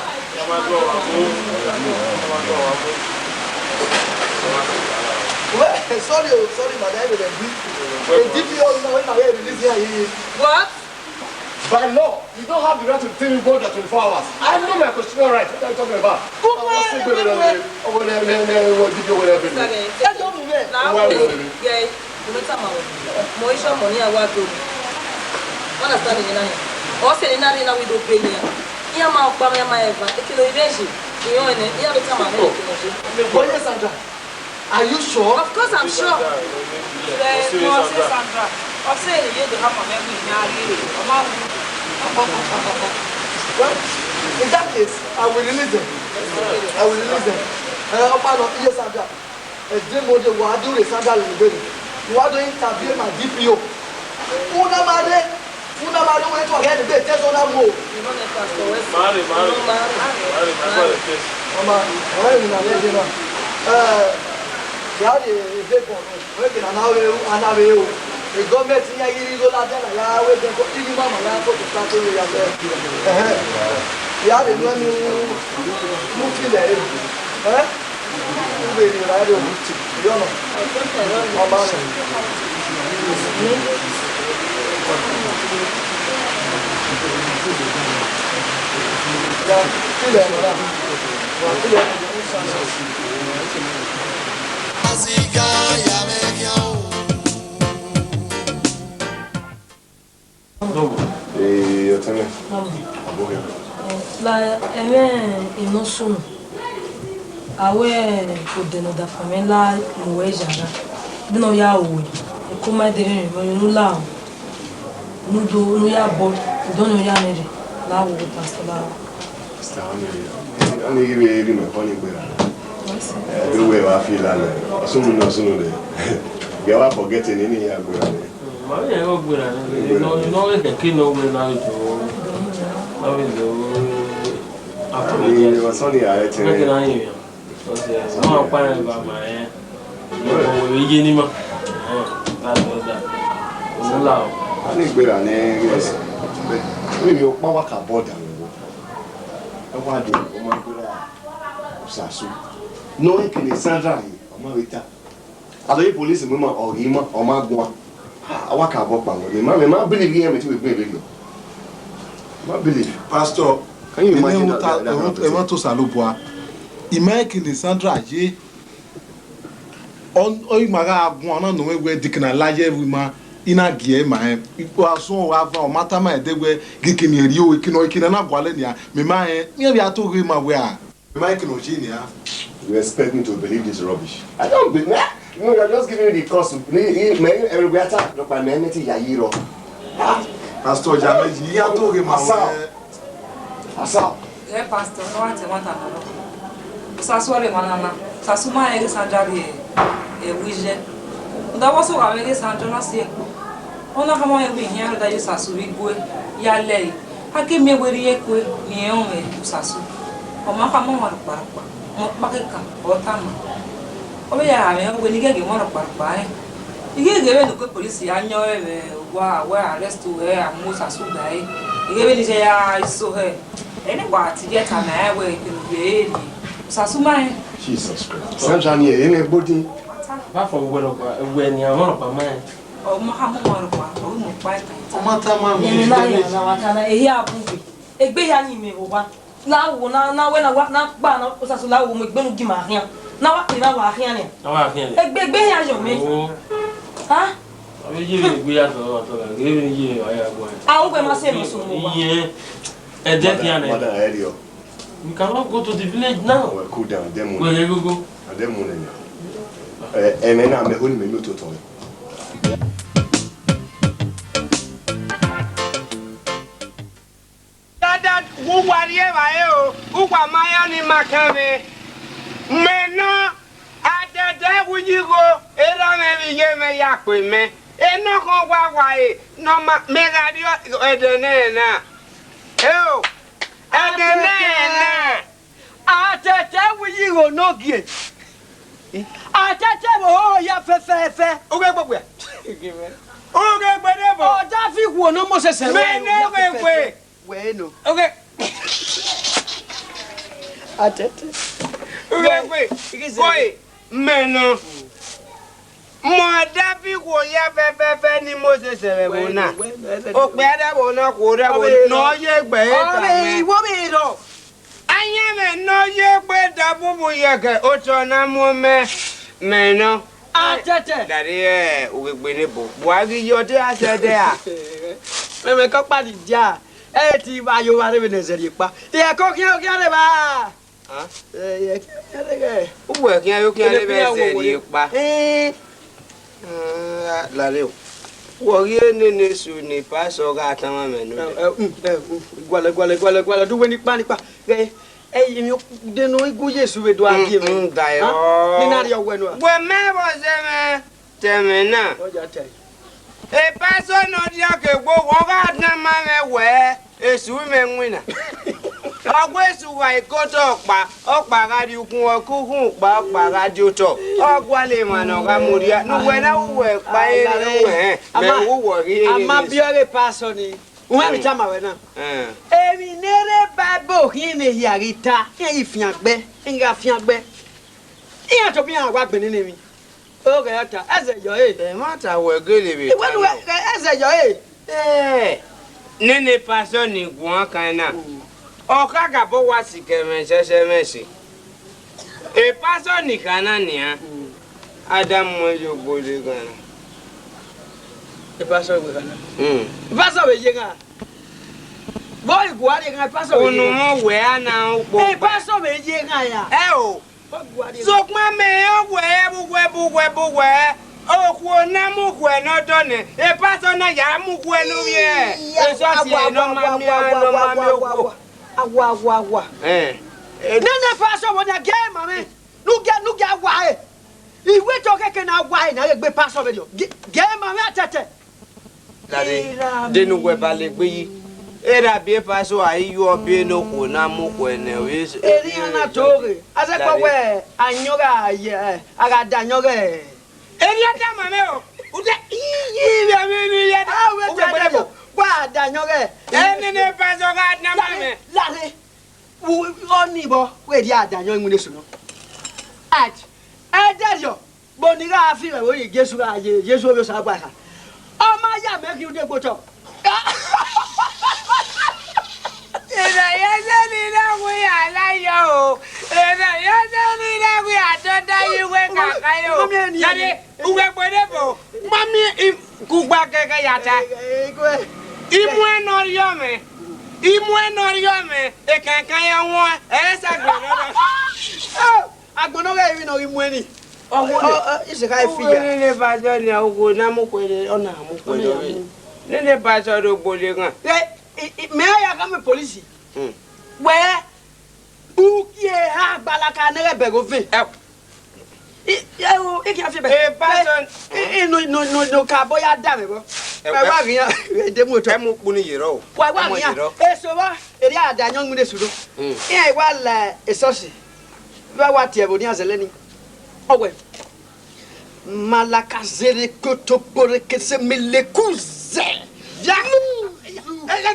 Well, sorry o, sorry, madam, I will agree. A D P O na, when I hear release here, he What? By law, you don't have the right to detain me more than twenty-four hours. I know my constitutional right. What are you talking about? Come on, come on. Ọwọ́ lẹ, lẹ, lẹ, wọ́n D P O wọlé ẹgbẹ́ mi. Ẹ jọ mi bẹ́ẹ̀. Why wọlé mi? Mo mẹ tama wẹ, mo i sure mọ ne iran wa do mi. Understand me na? Ọ sẹ ne na rhie na wi do be iran. Iran ma ọkpa, iran ma eva, ekene ivẹ je, iran ẹnẹ, iran be tama mwẹ ekene je. Wọye Sandra, are you sure? Of course I'm sure. Ẹ, mo sẹ Sandra. Ọ sẹ ne iye do ha ma mwẹ wi iran rhie, ọ ma wu. Well, in that case, I will release them. I will release them. Ẹ, ọkpa nọ, iye Sandra. Ẹdẹ mo de wa do re Sandra lele egbe ni. Wa do interview ma D P O. Una ma re, una ma re, wẹ tọ ghẹ ni be tẹ zọ na mu o. Mare, mare, mare, mare, mare, mare. Ọma, ọma, ẹ ni na lẹ je na. Ẹ, ya de ebe bọ nọ. Wẹ ke na na we, a na we o. E government ya ghi ri do la dia na ya we de ko, ini mama ya ko ta to ya se. Ẹhẹ. Ya de nu nu, nu ti lẹ e. Ẹ? Ube ni ra ẹre ohu ti, yọ nọ. Ọba nọ. Ya, tilẹ̀ nọ na. Wa tilẹ̀ nọ. Ee, ọtẹn mwẹ. Mama. Abọhian. Eh, la ẹmwẹ enọ sunu. A wẹ odẹ ne ọ da fan mwẹ la mu wẹ ya gha. Vbene ọ ya ru wẹ, eko ma de rẹn mwẹ ne u la ru. Ne u do, ne u ya bọ, u dọnọ ya mwẹ rre. La wo pastor la. Pastor, ọ ni, ọ ni ghi vbe rhie mẹ kọ ni gberra. Wẹ sẹ. Eh, do wẹ wa fi la nẹ. Ọ sunu nọ, ọ sunu nẹ. Ghẹ wa forget ne I ya gberra nẹ. Ma vbe rẹn ọgberra nẹ, nọ, nọ vbe kẹkẹ nọ wẹ na vbe do, na vbe do, Ni apologize. Wa sọ ni a rẹ tẹ. Mẹ kẹ na yin yan. Because, eh, ma kpa rẹn ba ma rẹn. Mo wẹ ye ni ma. Eh, that's all that. Òun là o. A ni gberra nẹ, yes. But, mi mi ọkpa wa ka bọ da mi wo. Ẹ wa de, ọ ma gberra. Osasu. Nọ ekene Sandra yi, ọ ma vbe ta. A do ye police mu ima, ọ ghi ma, ọ ma guan. Ha, a wa ka bọ kpa wẹ. Ma, ma believe iran mẹ te wẹ gbe vberriọ. Ma believe. Pastor, can you imagine that, that, that kind of person? Ẹmwata Osanobua. I ma kene Sandra ye. Ọ, ọ ima gha guan, ọ na nọ mwẹ wẹ dekena la ye vbe ima, I na gie ma rẹn. Ikpo asọn gha van, ọ ma tama ẹdẹ wẹ, ghe kene ẹre o, ekene, ekene na gualẹ nia, mẹ ma rẹn, iran vbe a to ghe ma wẹ a. Michael Ojinia. You expect me to believe this rubbish? I don't believe. You know, you're just giving me the cause. Me, me, me, everywhere I talk, look, my man, nothing you hear. Ah, Pastor Jameji, you have to give my Asa. Asa. Yeah, Pastor, no one want to know. Osasu ọre emwa na na. Osasu ma rẹn ghe Sandra rrie ẹvbo iye. Rhunmwuda vbọzọ gha mwẹ ghe Sandra na si ẹkpo. Ọ na khama mwẹ wẹ iran rhunmwuda ye Osasu vbe igue ya lẹe. A ke miẹn wẹ erriọ eku ne irẹn rẹn mwẹ Osasu. Ọ ma khama ọmwa rhọkpa rhọkpa, ọmwa ọkpa keka, ọ tama. Ọ vbe ya gha mwẹ wẹ ne I ghẹ ghe ọmwa rhọkpa rhọkpa rẹn. I ghẹ ghe vbene uko police ya yọn ẹre vbe owa, wẹ arrest ruẹ, a mu Osasu gbe ẹre. I ghẹ vbene iye ya iso hẹ. Ene wa ti ghẹ tama rẹn wẹ ekene ovbi ẹre rrie. Osasu ma rẹn. Jesus Christ. Sandra ni ene gbodin. Vbe afọ wẹ rhọkpa, wẹ ne ọmwa rhọkpa ma rẹn. Ọ ma khama ọmwa rhọkpa, ọ ghi mu ọkpa ẹkan. Ọ ma tama mwẹ. Ẹmwẹ na ya na wa ta na, ehi a bun gbe. Egbe hia ni mẹ vbe owa. La wo na, na wẹ na wa, na gba na Osasu la wo mu egbe nu gi ma khian. Na wa kpe na wa khian nẹ. Na wa khian nẹ. Egbe, egbe hia yọ mẹ. Oh. Ha? Avbe ye vbe gbe ya tọ, tọ, ghe vbe ye vbe ya gua. A, ugbẹn ma sẹ mọ sẹ uwa. Iye, ẹdẹ khian nẹ. Madam, ẹ rriọ. We cannot go to the village now. Well, cool down, dem Wẹ ghẹ gogo. And then money now. Eh, ẹmwẹ na, mẹ ho ni mẹ mi ototọ. Dada, uwa rri evbare o, uwa ma ya ni ma kan mwẹ. Mẹ nọ, adẹdẹ wu yi gho, erha mwẹ vbe iye mwẹ ya kpe mẹ. Enọkhọn wa wa e, nọ ma, mẹ gha rrie ẹdẹ nẹ na. Eo, ẹdẹ nẹ na. Atẹtẹ wu yi gho ne ogie. Atẹtẹ vbe ohoho ya fẹfẹfẹ. Ughe gbogbe. Ughe gbede bo. Ọ da fi ikhuo ne Mosis ẹvbo. Mẹ ne ughe gbe. Wẹ nọ. Ughe. Atẹtẹ. Ughe gbe. Igizẹ. Koi, mẹ nọ. Mọ da fi ikhuo ya fẹfẹfẹ ne Mosis ẹvbo na. Wẹ, wẹ, wẹ, wẹ. Okpia da vbo na, okhuo da vbo na, ọ ye gbe. Ọ vbe, ta mẹ. Iwọ vbe rọ. Ayẹnmwẹ ne ọ ye egbe da bubun yẹkẹ, otọ na mu mẹ, mẹ nọ. Atẹtẹ. Dade, ẹ, ughe gbe ne bo. Wa ghi ye ọte a sẹ ẹdẹ a. Mẹmẹ kọkpa ni dia. Ẹ ti vba yo vba rre vbe ne ẹzẹ rhie kpa. Ẹ ko khian, khian rre vba. Hàn? Ẹ, ẹ khian, khian rre ghẹ. Uwẹ khian yo khian rre vbe ẹzẹ rhie kpa. Ẹ. Ah, lare o. Wọ ghi nene esu ne pastor gha tama mẹ nẹ. Ẹ, ẹ, um, ẹ, um, gualọ, gualọ, gualọ, gualọ, du wẹ ni kpa, ni kpa. Ghẹ, ẹ, emwi de ne igu Jesu vbe do a die mwẹ. Mm, mm, dayo. Hàn? Ni na rhie ọwẹ nua. Wẹ mẹ vbọ zẹ mwẹ, tẹ mwẹ na. Ọ ya tẹ. E pastor ne ọ dia ke gbo, wọ gha tama mwẹ wẹ, esu mwẹ winna. Ọ gu esu gha ikotọ ọkpa, ọkpa gha rrie ukhun, ọ ke ukhun kpa, ọkpa gha die otọ. Ọ gualọ emwa ne ọ gha mudia, ne uwẹ na ru uwẹ kpa, ere uwẹ hẹn, mẹ ru uwẹ ghi. A ma biẹ ọghe pastor ni. Uwẹ vbe tama wẹ na. Eh. Emwi ne erha Bible khin ne hia ghi ta, iran ghi fiangbe, iran gha fiangbe. Iran tobọ iran wa gbẹnnẹ ne emwi. Oghẹ ya ta, ẹzẹ yọ e. Ẹ ma ta wẹ gele vbe. Iwẹ ta nu nọ. Ẹzẹ yọ e. Eh, nene pastor ni guan kan na. Mm. Ọ ka gabọ wa sikẹ mwẹ sẹsẹ mwẹ si. E pastor ni kha na nian. Mm. A da mu ẹn ye ogbo le ghan na. E pastor vbe kha na. Mm. E pastor vbe ye ghan. Vbọ i gua rrie ghan, e pastor vbe ye ghan. Unu mọ wẹ a na ukpo. E pastor vbe ye ghan ya. Ẹ o. Sokpan mẹ rẹn ọghuẹ, bu uwẹ, bu uwẹ, bu uwẹ. Okhuo na mu uwẹ ne ọ dọ nẹ, e pastor na ya mu uwẹ ne ovbi ẹre. Iya, esọsi wa, wa, ne ọ ma wa, miẹn, wa, ne ọ ma wa, miẹn wa, okhuo. Wa, wa, wa, wa. Eh. Nene pastor vbọ nia, gie ma mwẹ. Ne u gie, ne u gie a wa ẹre. Iwẹ tọ kẹkẹ ne a wa ẹre ne a ghe gbe pastor vberriọ. Gie, gie ma mwẹ Atẹtẹ. Dade, de ne uwẹ ba legbe yi. Erha biẹ pastor a i yu ọbiẹ ne okhuo na mu uwẹ nẹ, ọ vbe. Erha iran na to ghe. A zẹ kpa wẹ ayọn gha ye, a gha da ayọn ghẹ. Erha da ma mwẹ o. Ude, iyi, vbe mwẹ ni ye. A wẹ uwẹ ta gbẹdẹ da bọ. Wa da ayọn ghẹ. Ẹ nene pastor gha da ma mwẹ. Lare. Ọni vbọ, wẹ rhie a da ayọn iwinna esu nọ. Ad, ẹdẹrriọ, vbọ ne I gha fi mwẹ vbe ori Jesu gha ye, Jesu ovbi Osa gua kha. Ọ ma ya mẹ ghi rhie egbe otọ. Erha ya zẹ ne I na wu ya la yọ o. Erha ya zẹ ne I na wu ya tota ye uwẹ kaka yo. Mami, eni, dade, eni. Uwẹ gbẹdẹ bọ. Mami, i, kugba kẹkẹ ya ta. Eh, eh, eh. I mu ẹn ne ọ rhiọ mwẹ. I mu ẹn ne ọ rhiọ mwẹ. Ekankan ya wọn, ẹ i sa gbẹnnẹ ọdọ. Agbọn ne ọ ghẹ emwi ne ọ ghi mu ẹn ni. Ọgho ni. Ọ, ọ, ise kha fi ya. Uwẹ nene pastor ni, okhuo na mu uwẹ, ọ na mu uwẹ. Nene pastor do gbole ghan. Ẹ, i, i, mẹ ya khama polisi. Hmm. Wẹ, u kie ha gbalaka ne ghẹ bẹghe ovẹn. Ẹ. I, ẹ o, i khian fi ẹbẹ. E pastor. I, i, no, no, no, no, ka bọ ya da mwẹ vbọ. Ẹ, wa ghian, de mu otọ. Ẹ mu ukpu ni yerọ o. Wa, wa ghian. Ẹ mu yerọ. Eso vbọ, erha a da ayọn iwinna esu do. Hmm. Iran wa la esọsi. Vbe a wa tie ẹvbo ne iran zẹlẹ ni? Ọ wẹẹ, malaka zere koto gbore kese meleku zẹ. Ya. Ẹ, ẹ, ẹ, ẹ, ẹ,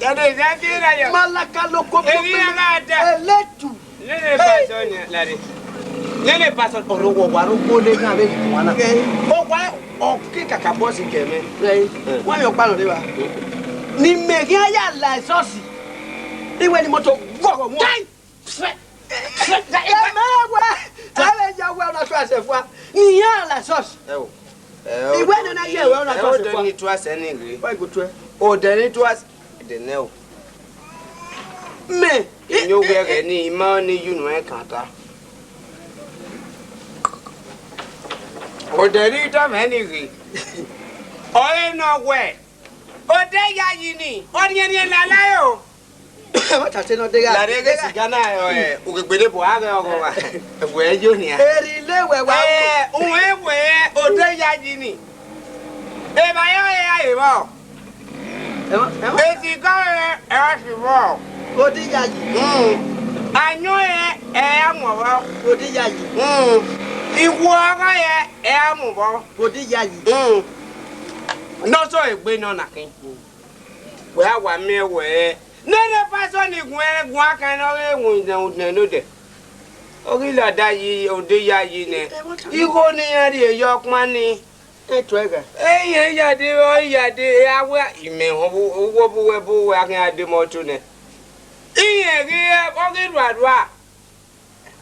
ẹ, ẹ, ẹ, ẹ, ẹ, malaka loko. Eri ya gha da. Eletu. Nene pastor ni, lare. Nene pastor, ọrọ wọ wa ro kpo le na vbe ni wa na. Ọ wa, ọ ke kaka boss kẹ mẹ. Wa mi ọkpa nọ de ba. Ni mẹ ghi ya la esọsi. Iwẹ ni moto gọgọ mu. Ẹ mẹ wẹ, Ẹ vbe ya wẹ ọna tuẹ asẹ fua, ne iran la church. Ẹ o. Ẹ, I wẹ odẹ nana ni, ye wẹ ọna ẹ, tuẹ asẹ odẹ fua. Ni tuẹ asẹ ni rre. Wa go tuẹ. Odẹ ni tuẹ asẹ. Ẹdẹ nẹ o. Mẹ. Iyẹn wẹ ghẹ ni, ima ni yu nuẹn kan ta. Odẹ ni tọ mwẹ ni rre. Ọre nọ wẹ, odẹ yayi ni, ọniẹnniẹn lala o. Ọ ta te nọ de gha. Lare ghe siga na, ẹ, ugbegbe ne bu a ghẹ ọghọ wa. Wẹ yo nia. Eri le wẹ wa. Ẹ, uwẹ wẹ odẹ yayi ni. Evba ya ọre ya ye vbọ. Ẹmọ, ẹmọ. Esi gọrọ rẹ, ẹ ra si vbọ. Odi yayi. Mm. Ayọn rẹ, ẹ ra mu vbọ. Odi yayi. Mm. Iwuọghọ rẹ, ẹ ra mu vbọ. Odi yayi. Mm. Nọ sọ egbe nọ na khin. Wẹ a wa miẹn wẹ, nene pastor ni guẹn, guan kan ne ọ ghi wu nẹ, nẹ nodẹ. Ọ ghi lada yi, odẹ yayi nẹ. Igho ne iran rhie ye ọkpan ni. Etuẹ gha. Eyan ya de, ọ ya de, a wẹ, imẹ họn, uwu bu wẹ bu wẹ a khian de mọ tu nẹ. Iran ghi, ọ ghi rua rua.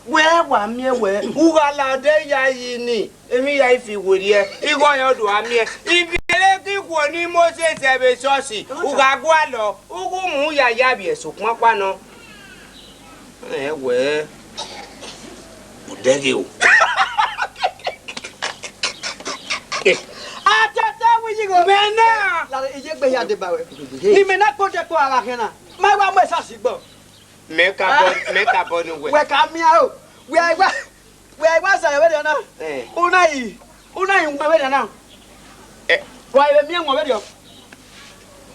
Wẹ wa miẹn wẹ, u gha la odẹ yayi ni, emwi ya i fi werriẹ, igho ya do a miẹn. Ibiẹre ghi khuo ne Moses ẹvbe esọsi, u gha gualọ, u ghi mu ya ya vbiẹ sokpan ọkpa nọ. Ẹ wẹ, u dẹghe o. Atẹtẹ wi yi gho. Mẹ na. La iye gbe ya deba wẹ. Ni mẹ na kpodẹ kpo a gha khian na. Ma wa mu esọsi gbọ. Mẹ ka bọ, mẹ ka bọ ne uwẹ. Wẹ ka miẹn o. Wẹ wa, wẹ wa sa vberriọ na. Eh. U na yi, u na yi wọn vberriọ na. Eh. Wa vbe miẹn wọn vberriọ.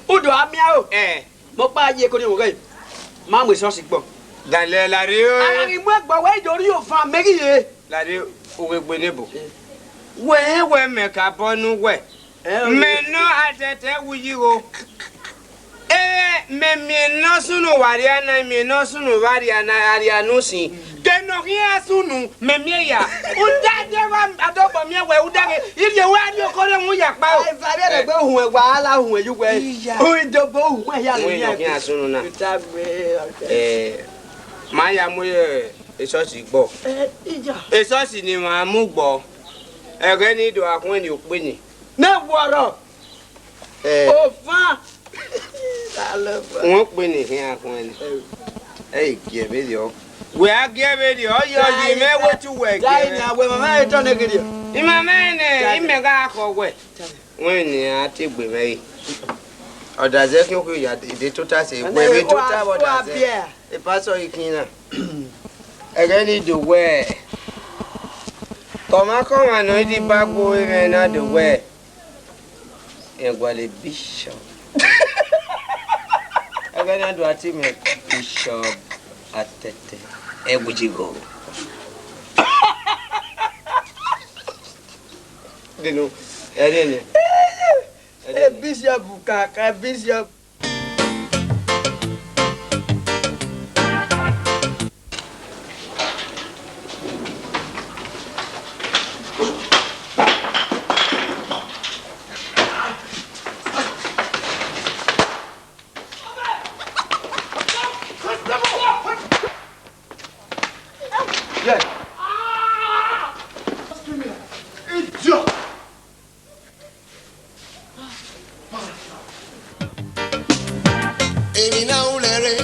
U do a miẹn o. Eh. Mẹ ọkpa ye eko ni wọn ghe. Ma mu esọsi gbọ. Dalẹ lare o. A ghi mu ẹgbẹ wẹ i do rhie ovan mẹ ghi ye. Lare uwegbe nebo. Eh. Wẹ wẹ mẹ ka bọ ne uwẹ. Mẹ nọ atẹtẹ wu yi gho. Ẹ, mẹ miẹn ne ọ sunu vbe arria na, miẹn ne ọ sunu vbe arria na, arria ne usin. Ke ne ọ khian sunu, mẹ miẹn ya. Uda de wa adọgbọ miẹn wẹ, uda ghe, irhiẹ wẹ a rhie okọ rẹ mu ya kpa o. Eva vbe ẹrẹgbe uhunmwu ẹwa, a la uhunmwu ẹyu wẹ. Iya. Udobo uhunmwu ẹhia lẹ. Wẹ ne ọ khian sunu na. Uta gbe, okay. Ẹ, ma ya mu, ẹ, esọsi gbọ. Ẹ, iya. Esọsi ne ima mu gbọ. Ẹghẹ ne I do a khuẹn ne okpini. Ne wọrọ. Eh. Ofan. Wọn kpe ne ikhian khuẹn nẹ. Ẹ i gie vberriọ. Wẹ a gie vberriọ, ọ yọ yi mẹ wẹ tu wẹ gie. Dai ni a wẹ mama etọ ne ghe rriọ. I mama nẹ, imẹ gha khọ wẹ. Wẹ ni a te gbe mwẹ re. Ọdazẹ khian okhuo ya de tota sẹ, wẹ vbe tota vbe ọdazẹ. E pastor i kin na. Ẹghẹ ne I do wẹ, kọmwa kọmwa ne ọ i di ba gbe mwẹ na do wẹ, rẹn gualọ bishop. Ẹghẹ ne a do a tie mwẹ Bishop Atẹtẹ Ẹwuji gho. Dinu, ẹre nẹ. Ẹre nẹ. Bishop kaka, Bishop. Yeah. Idiot! Emwi ne a ru lẹre,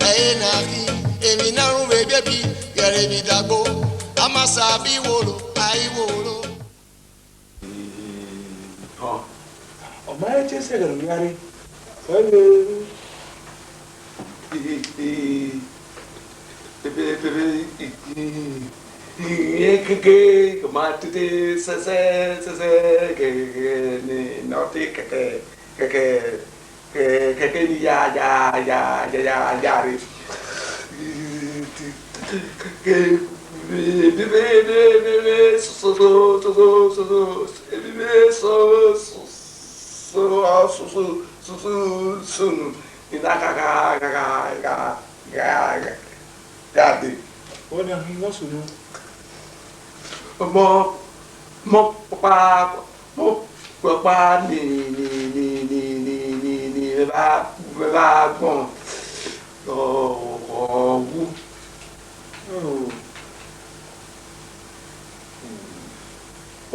ẹ i re ne a khin. Emwi ne a ru vbe ebiebi, ghẹ re emwi dagbo. A ma sa bi woro, a i woro. Ọ ma rẹn te sẹ ẹghẹ ne u ya rre. Ọ i re. Ebe, ebe, ebe, i, i, i, i, keke, ke ma tete sẹsẹ, sẹsẹ, ke, ke, ni, nọ te keke, keke, ke, keke ni ya, ya, ya, ya, ya, ya re. Ke, ke, ebe, ebe, ebe, ebe, so, so, so, ebe, ebe, so, so, so, so, so, so, so, sunu. Ina ka, ka, ka, ka, ka, ka, ka, ka de. Ọ na hin wọ sunu. Ọmọ, mọ pa, mọ pa ni, ni, ni, mẹ ba, mẹ ba gbọn. Ọ, ọ, wu. Oh.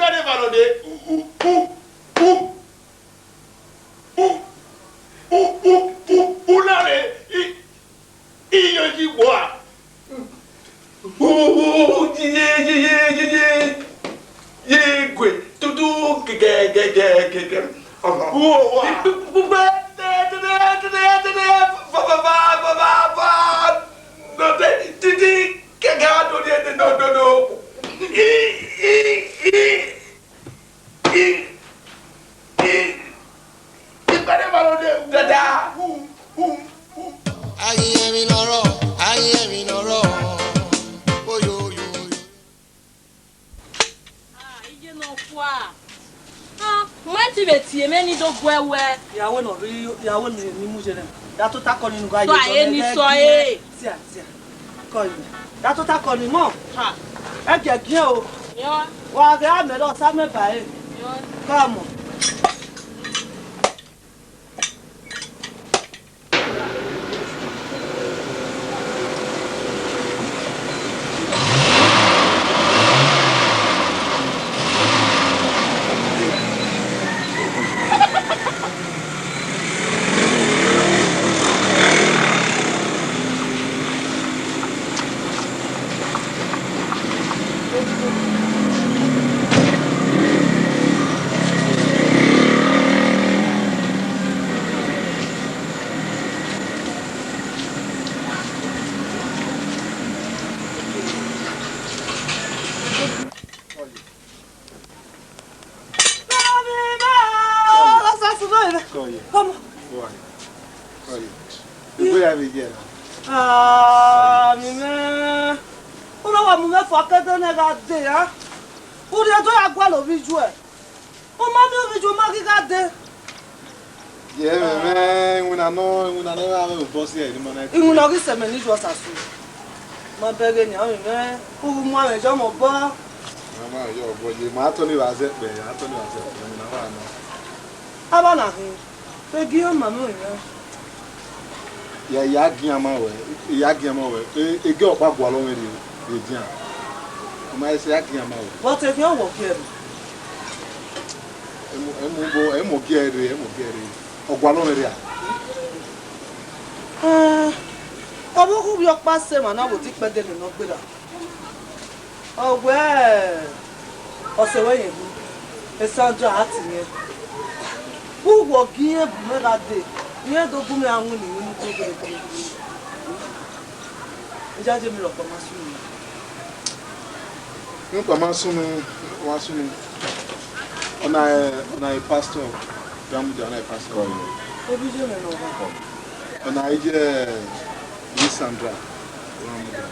Igbẹdẹ eva nọ dee, u, u, u, u, u, u, u, u, u na re, i, i yo yi gboa. Ye, ye, ye, ye, ye, ye, ye, gue, tutu, gẹgẹgẹgẹgẹ. Ọmọ. Wo wa. Gbogbo, tẹ, tẹ, tẹ, tẹ, tẹ, tẹ, fa, fa, fa, fa, fa, fa. No, tẹ, titi, kẹkẹ, a do, do, do, do, do. I, i, i. I, i, igbẹdẹ eva nọ dee, dada. Hu, hu, hu. Ayi emwi ne ọ rrọọ, ayi emwi ne ọ rrọọ. Oyoyoyo. Ah, iye nọkhua. Ah, mẹ ti vbe tie mwẹ ne I do guẹ wẹ. Yawẹ nọ rri, yawẹ ne, ne I mu ye nẹ. Da tota kọ ni ne u gha ye. So, a ye ni so, eh. Sia, sia. Kọ yi. Da tota kọ ni mọ. Ha. Ẹgiẹgiẹn o. Yọ. Wa ghẹ amẹ rọ sa mẹ ba ẹre. Yọ. Come on. Come on. Come on. Come on. Egbe ya vbe ye na. Ah, mi mwẹ. U na wa mu mwẹ fua ke ẹdẹ nẹ gha dee, a? U rhie do ya gualọ ovbi iyuẹ. U ma miẹn ovbi iyuẹ, u ma ghi gha dee. Ye mwẹ, mwẹ, iwinna nọ, iwinna nọ gha vbe obọ si ẹre, ne ima na. Iwinna ọ ghi sẹ mẹ ne iyuẹ ọsa so. Ma bẹghe nian, mi mwẹ, u ghi mu amwẹ yọ mẹ obọ. Ma ma yọ obọ ye, ma tọ ni vbe azẹ kpẹ, a tọ ni vbe azẹ kpẹ, iwinna wa nọ. Aba na hin, vbe gie iran ma mwẹ orinmwi. Ya, ya gian ma wẹ, ya gian ma wẹ. E, e gie ọkpa gualọ mwẹ rrie, rrie edian. Ma sẹ ya gian ma wẹ. But ekhian wọ gie rre. Emu, emu bo, emu gie rre, emu gie rre. Ọ gualọ mwẹ rria. Eh, ọ vbe khu vbe ọkpa sẹ emwa na vbe odẹ ikpẹdẹ ne ọ gberra. Ọ wẹẹ, ọse wẹ yẹn gu, Sandra a ti mwẹ. Uwọ gie irẹn bu mwẹ gha dee, irẹn do gu mwẹ ra winna iwinna ugbegbe. Iyaje mi rhọkpa ma sunu. Rhọkpa ma sunu, ma sunu. Ọna, ọna e pastor, Ramuda, ọna e pastor. Obi je mwẹ nọ gha. Ọna e je, Sandra, Ramuda.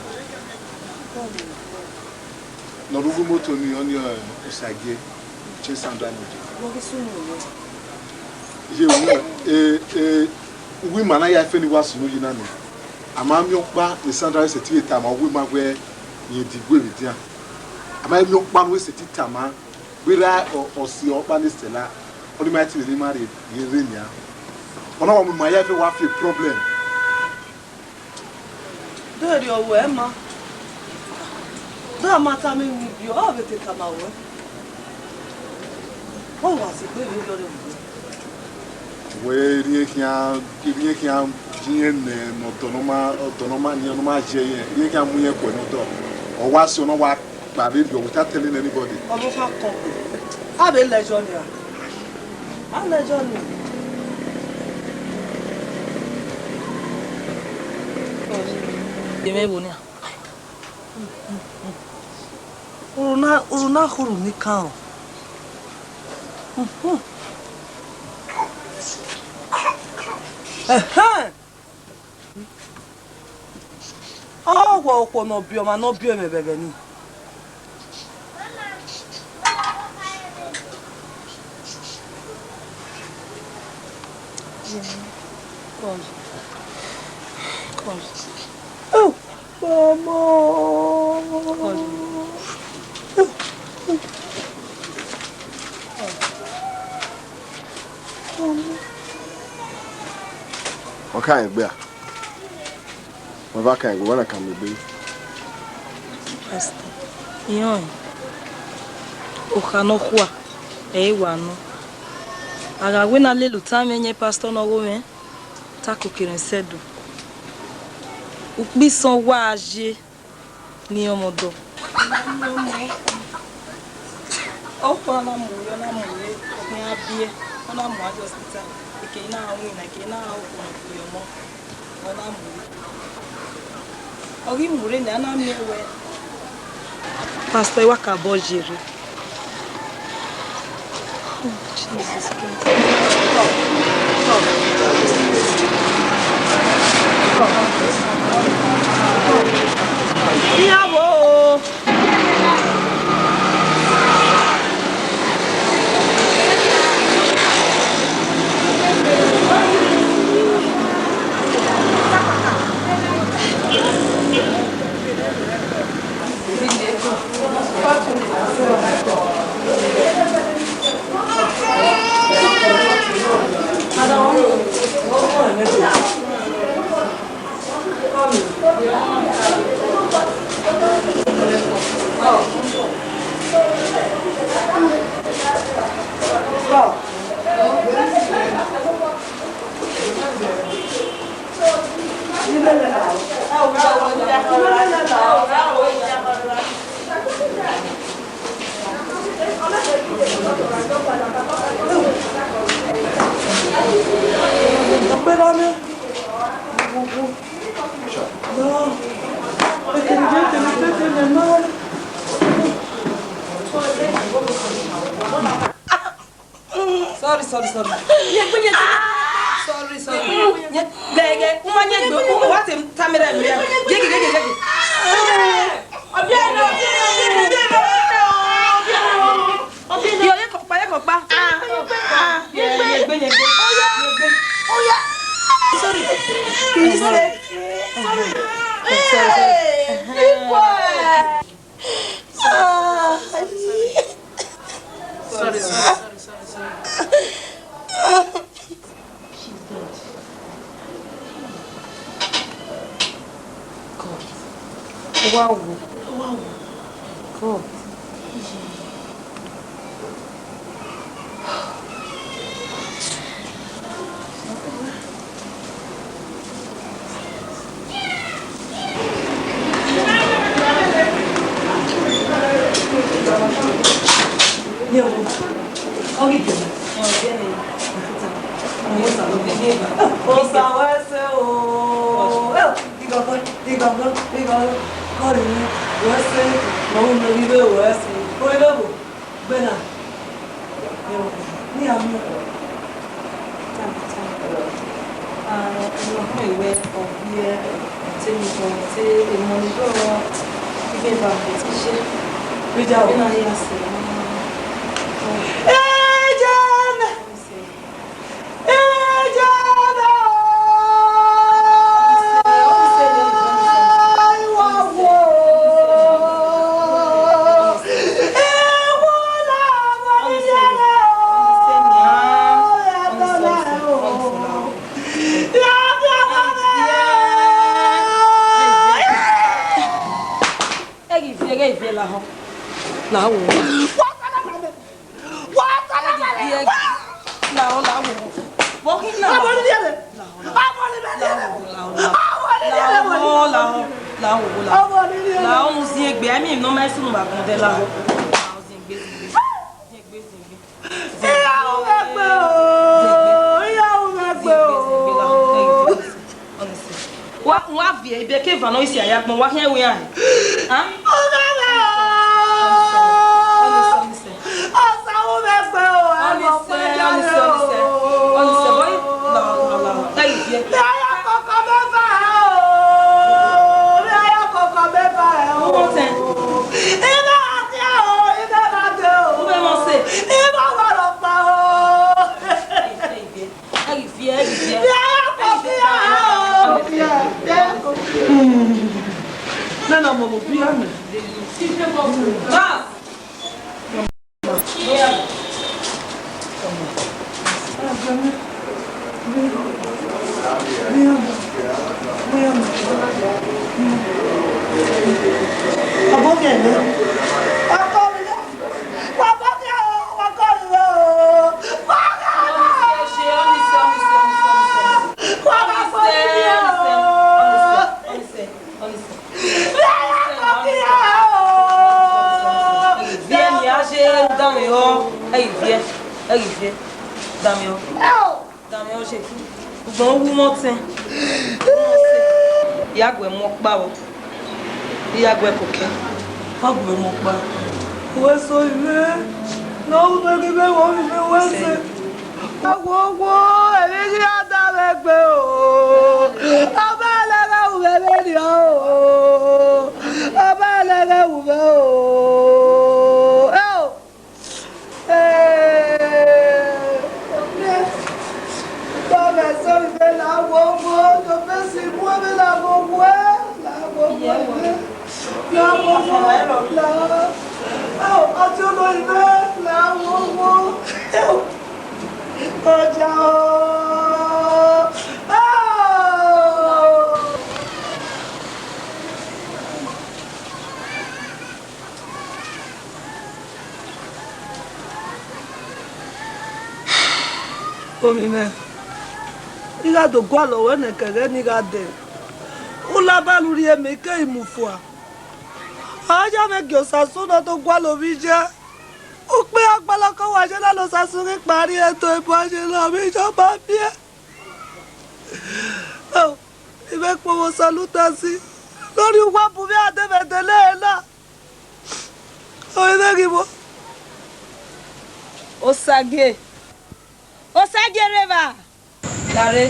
Ne ọ rre uwu imoto ni, ọni, eh, Osagie, Chin Sandra Mojo. Ye uwu, eh, eh, uwu ima na ya fẹ ne wa sunu yi na ni. A ma miẹn ọkpa ne Sandra sẹtin vbe tama uwu ima wẹẹ rẹn diguẹ vbe edian. A ma miẹn ọkpa ne ọ sẹtin tama wẹẹ ra ọ, ọ si ọkpa ne Stella, ọni ma ti vbe ne ima rhie rre nian. Ọ na wa mu ima ya fẹ wa fi problem. De rriọ ruẹ ma. De a ma tama emwi biẹ, ọ vbe te tama ruẹ. Ọ wa sẹ egbe vberriọ rre vbe. Wẹ, erriọ khian, erriọ khian, yin ne, ne ọdọ ne ọ ma, ọdọ ne ọ ma yin, ne ọ ma ye ẹre, erriọ khian mu irẹn kuẹ ne ọdọ. Ọ wa sẹ, ọ na wa kpa vberriọ without telling anybody. Ọvbokhan kọn gbe. A vbe lẹyọ nia. A lẹyọ nia. Emẹ vbo nia? Uru na, uru na khuru ni kan o. Ẹhẹn. Ọ wẹ okhuo ne ọ biẹ ọmwa ne ọ biẹ mwẹ vbe ẹghẹ nii. Ọmọ. Ọ ka rẹn egbe a? Wa va kan egbe, wa na kan mu egbe. Pastor, iran okha nọkhua, ẹ i wa nọ. A gha wẹ ne a lele utan mwẹ yẹn, pastor ne ọ gho mwẹ, ta koko erẹn sẹ do. Ukpo isan wa ye ne irẹn ọmọ dọ. Ọkpa na mu ye, ọ na mu ye, ọ khian biẹ, ọ na mu a hospital, eke na winna, eke na okhuo ne ọ fi ọmọ, ọ na mu ye. Ọ ghi mu rre nẹ, a na miẹn wẹẹ, Pastor, I wa ka bọ ye rre. Oh, Jesus Christ. Iran wo. Sorry, sorry, sorry. Sorry, sorry. Ye, ye, ye, u ma ye gbe, u wa te camera mi ya. Ye, ye, ye, ye, ye. Yo, ye kọkpa, ye kọkpa. Ah, ah, ye gbe, ye gbe. Oya, oya. Sorry. Sorry. Sorry. Sorry, sorry, sorry, sorry, sorry. She's dead. God. Wow. Wow. God. Osa wẹ sẹ o. Igọgọ, igọgọ, igọgọ. Kọrin wẹ sẹ, ma u nọ ghi vbe wẹ sẹ. Orinmwẹ vbo? Gbẹna. Ni a mu. Thank you, thank you. Ah, no, no, no, wẹ ọ biẹ, te mi kọ, te emọ ni do, ibe ba, te iṣẹ. Rija o. Ena ya sẹ. Eja mẹ. Eja mẹ o. Ai, wa wo. Ewu la wa ni yẹrẹ o. Ẹ ghi viẹ, ẹ ghi viẹ lahọ. Na wo. Lahọ, lahọ. Vbọ khin lahọ? Lahọ, lahọ. Lahọ, lahọ, lahọ. Lahọ, lahọ. Lahọ, mu ziengbe, a miẹn emwi ne ọ ma sunu vbe agbọn odẹ lahọ. Lahọ, ziengbe, ziengbe. Ziengbe, ziengbe. Iran ru mwẹ gbe o, iran ru mwẹ gbe o. Wa, wa viẹ ibe ke eva ne ọ i si a ya gbọn, wa khian ru iran hẹ? Hẹn? Ọ gha gha o. Ọnise, ọnise, ọnise. Osa ru mwẹ gbe o, ẹ mọ pé ya rre o. Ọnise, ọnise, ọnise, boy, lahọ, lahọ, lahọ. Ẹ ghi viẹ. Vbe a ya koko mẹ eva hẹ o. Vbe a ya koko mẹ eva hẹ o. What? Ẹ gha khian o, ẹ gha de o. U vbe mọ sẹ? Ẹ gha wa rhọkpa o. Ẹ ghi viẹ, ẹ ghi viẹ. Vbe a ya koko mẹ eva hẹ o. Nana mọ vbe obi a mẹ. Bas. Viẹ ne a ye danmwehọ, ẹ ghi viẹ, ẹ ghi viẹ, danmwehọ, danmwehọ ye, ugbẹn u wu mwẹ ọtẹn, ya gu ẹmwẹ ọkpa vbọ, I ya gu ẹko kẹ, wa gu ẹmwẹ ọkpa. Wẹ sẹ ovbi mwẹ, ne ọ ru mwẹ ghi vbe mwẹ ovbi mwẹ, wẹ sẹ. Awowo, emwi ghi a da mwẹ gbe o. Ọba ẹlẹghẹ ru mwẹ vberriọ o. Ọba ẹlẹghẹ ru mwẹ o. Ẹ o. Ẹ, tọ mwẹ sẹ ovbi mwẹ, la wowo, tọ mwẹ si mu ovbi, la wowo, la wowo. La, la, la. Au, ọtẹn olori mwẹ, la wowo. Au. Ọja o. Au. Ovbi mwẹ, I gha do gualọ ruẹ nẹ, ke ẹghẹ ne I gha dẹ. U la ba lu rhie mẹ, I keghi mu fua. Ọ ya mwẹ gie Osasu ne ọ do gualọ ovbi iye. Ukpẹ ọgbalọkọ wa ye na ne Osasu ghi kpa rrie do ebo a ye na, ovbi iye ọba biẹ. Au, I vbe kpọnmwẹ Osa ne u ta si, ne ọ rhie uwa bu mwẹ a dẹ mwẹ dẹ lele na. Ọ i vbe ghi vbo? Osagie. Osagie rre evba. Dare.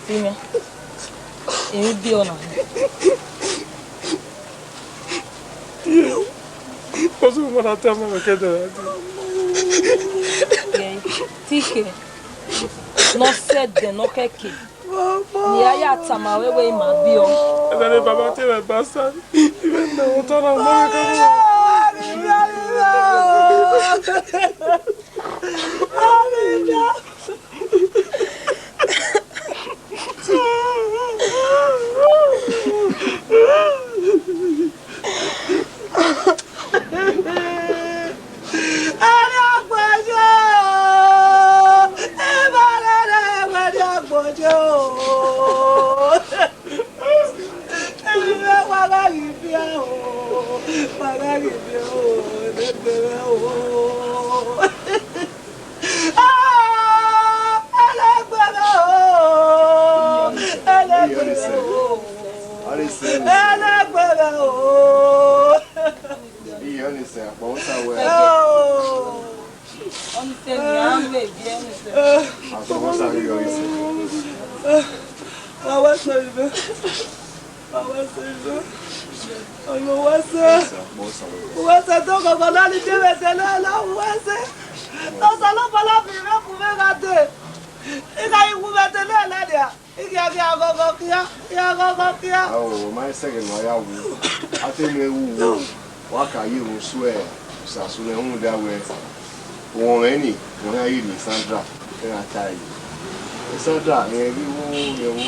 Simẹ, emwi biẹ ọna. Ọzọ ma na tama mẹ kẹdẹ ra dee. Gẹe, te I khe ne ọ sẹ ẹdẹ ne ọ khẹke, ne I ya ya tama ruẹ wẹẹ ima biẹ ọ. Ẹdẹ ne baba te mwẹ bastard, I vbe na otọ na ma mwẹ kẹdẹ. Ah, ẹlẹgbẹmẹ o, ẹlẹgbẹmẹ o, ẹlẹgbẹmẹ o. Iye ọni sẹ akpọ wẹ sa wẹ. Oh. Ọni sẹ ni a mẹ bi ẹni sẹ. Akpọ wẹ sa iye ọni sẹ. Wa wẹ sẹ ibe. Wa wẹ sẹ ibe. Ọni wẹ sẹ. Wẹ sẹ to gogo na ni bi vbe tele na wẹ sẹ. Osanobua la bi vbe ku vbe gha dee. I gha yi wu vbe tele na dia. I ghi gha ghọghọ khian, I gha ghọghọ khian. Ao, ọ ma sẹ ẹghẹ ne uwa ya wu. A te miẹn wu wo, wa ka ye ru suẹ, Osasu ne rhunmwuda wẹẹ, uwọnmwẹ ni, wẹ ya ye ne Sandra, ẹ gha ta ẹre. Sandra, rẹn ghi wo, rẹn wo.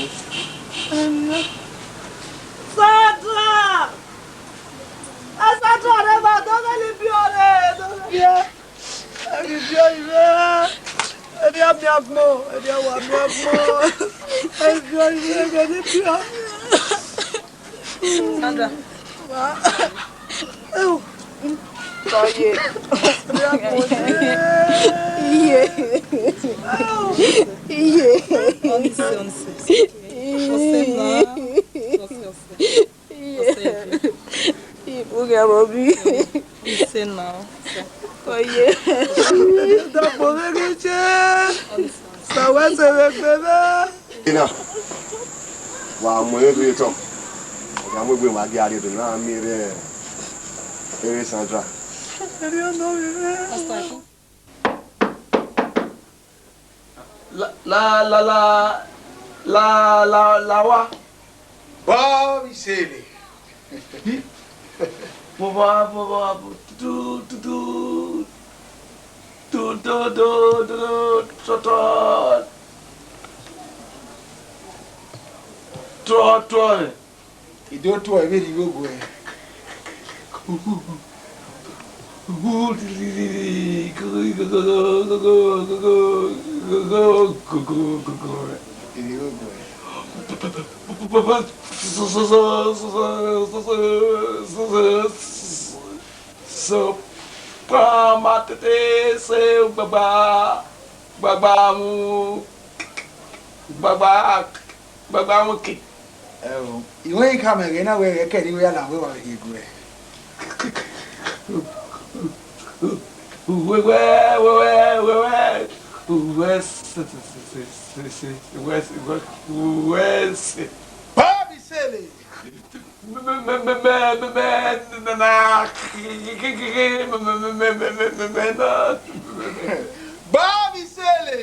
Sandra! Sandra rẹ ma dọghẹ ni biẹ ọre, dọghẹ biẹ. Ẹni biẹ ọre, ẹni a miẹn agbọn, ẹni a wa miẹn agbọn. Ẹni biẹ ọre, ẹni biẹ. Sandra. Wa. Ewu. Tọye. Iye. Iye. Ọnise, ọnise. Ọsẹ na. Ọsẹ, ọsẹ. Iye. Ọsẹ. Ibu gẹ mo bi. Ọnise na. Ọsẹ. Oye. Dọkpọ vbe ghe che. Ọnise. Sa wẹ sẹ vbe gbe vbe. Ina, wa mu ẹre rhie otọ. Ọ gha mu egbe ma gie a rhie do na miẹn erha, erha Sandra. La, la, la, la, la, la, la wa. Bọbisele. Bọbọ, bọbọ, tutu, tutu, tutu, tutu, tutu, tutu. I do tuẹ vberriọ igho guẹ. Vberriọ igho guẹ. So, pa ma tete se gbagba, gbagba mu, gbagba, gbagba mu ke. Ẹo, I wẹẹ I khama ẹghẹ na wẹẹ ẹghẹ kẹre I wẹẹ ya la wẹ wa vbe rhie guẹ. Wẹ, wẹ, wẹ, wẹ, wẹ, wẹ, wẹ, se, se, se, se, se, wẹ, wẹ, wẹ, se. Bọbisele! Me, me, me, me, me, me, me, na, na, me, me, me, me, me, me, na. Bọbisele!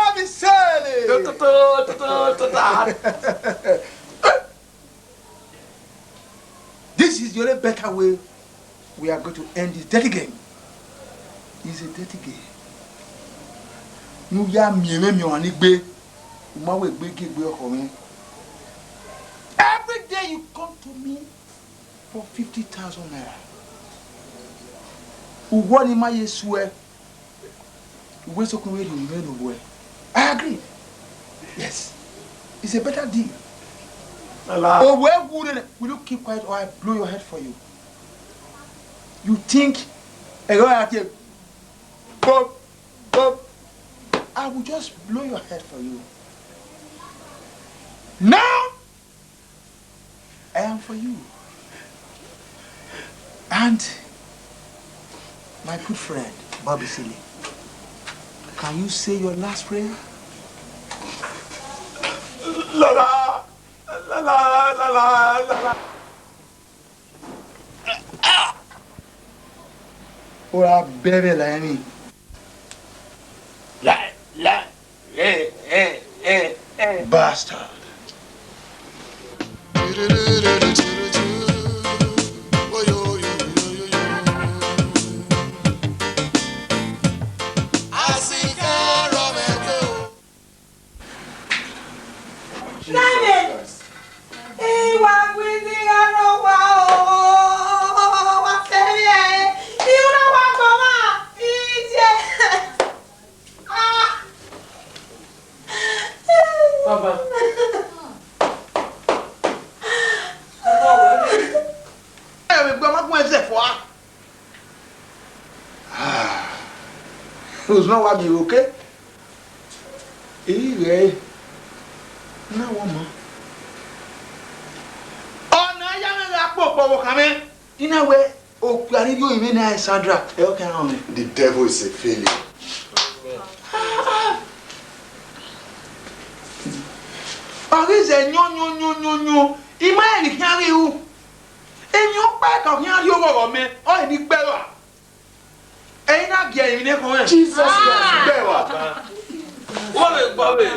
Bọbisele! This is the only better way we are going to end this dirty game. It's a dirty game. Ne u ya miẹn mwẹ miẹn ọmwa ni gbe, u ma wẹ egbe gie egbe ọkhọ mwẹ. Every day you come to me for fifty thousand naira. Uwẹ ọni ma ye suẹ. Uwẹ sokun vbe rhie mwẹ ne uwẹ. I agree. Yes. It's a better deal. Owa wu nene, will you keep quiet or I blow your head for you? You think a lawyer take boom, boom? I will just blow your head for you. Now, I am for you. And my good friend, Bobby Sili, can you say your last prayer? La la, la la, la la, la la. Ora bẹvbe la emwi. La, la, eh, eh, eh, eh. Bastard. Nene, I wa gu izi gha rre owa o, wa sẹ vbe ẹre, I na wa gbọmwa, I die. Ah. Baba. Ẹ vbe gbe ọmọ gun ẹzẹ fua. Ah, Usman wa miẹn vbe oke. Ẹ i ghẹ ẹre, na wẹ ọmọ. Ọ na ya mwẹ gha kpokpo vbe okhan mwẹ, I na wẹ okpia ni rhie orinmwẹ ne Alexandra, ẹ i khian rọnmwẹ. The devil is a failure. Ọ ghi zẹ yọn yọn yọn yọn yọn, I ma rẹn ne I khian ghi ru. Emwi ọkpa ka ọ khian rhie oghọghọ mẹ, ọ rẹn ne I gbe ẹre rua. Ẹ i na gie emwi ne khọn rẹn. Jesus Christ, gbe ẹre rua. Wọ́n lè gbọ́ wẹ̀.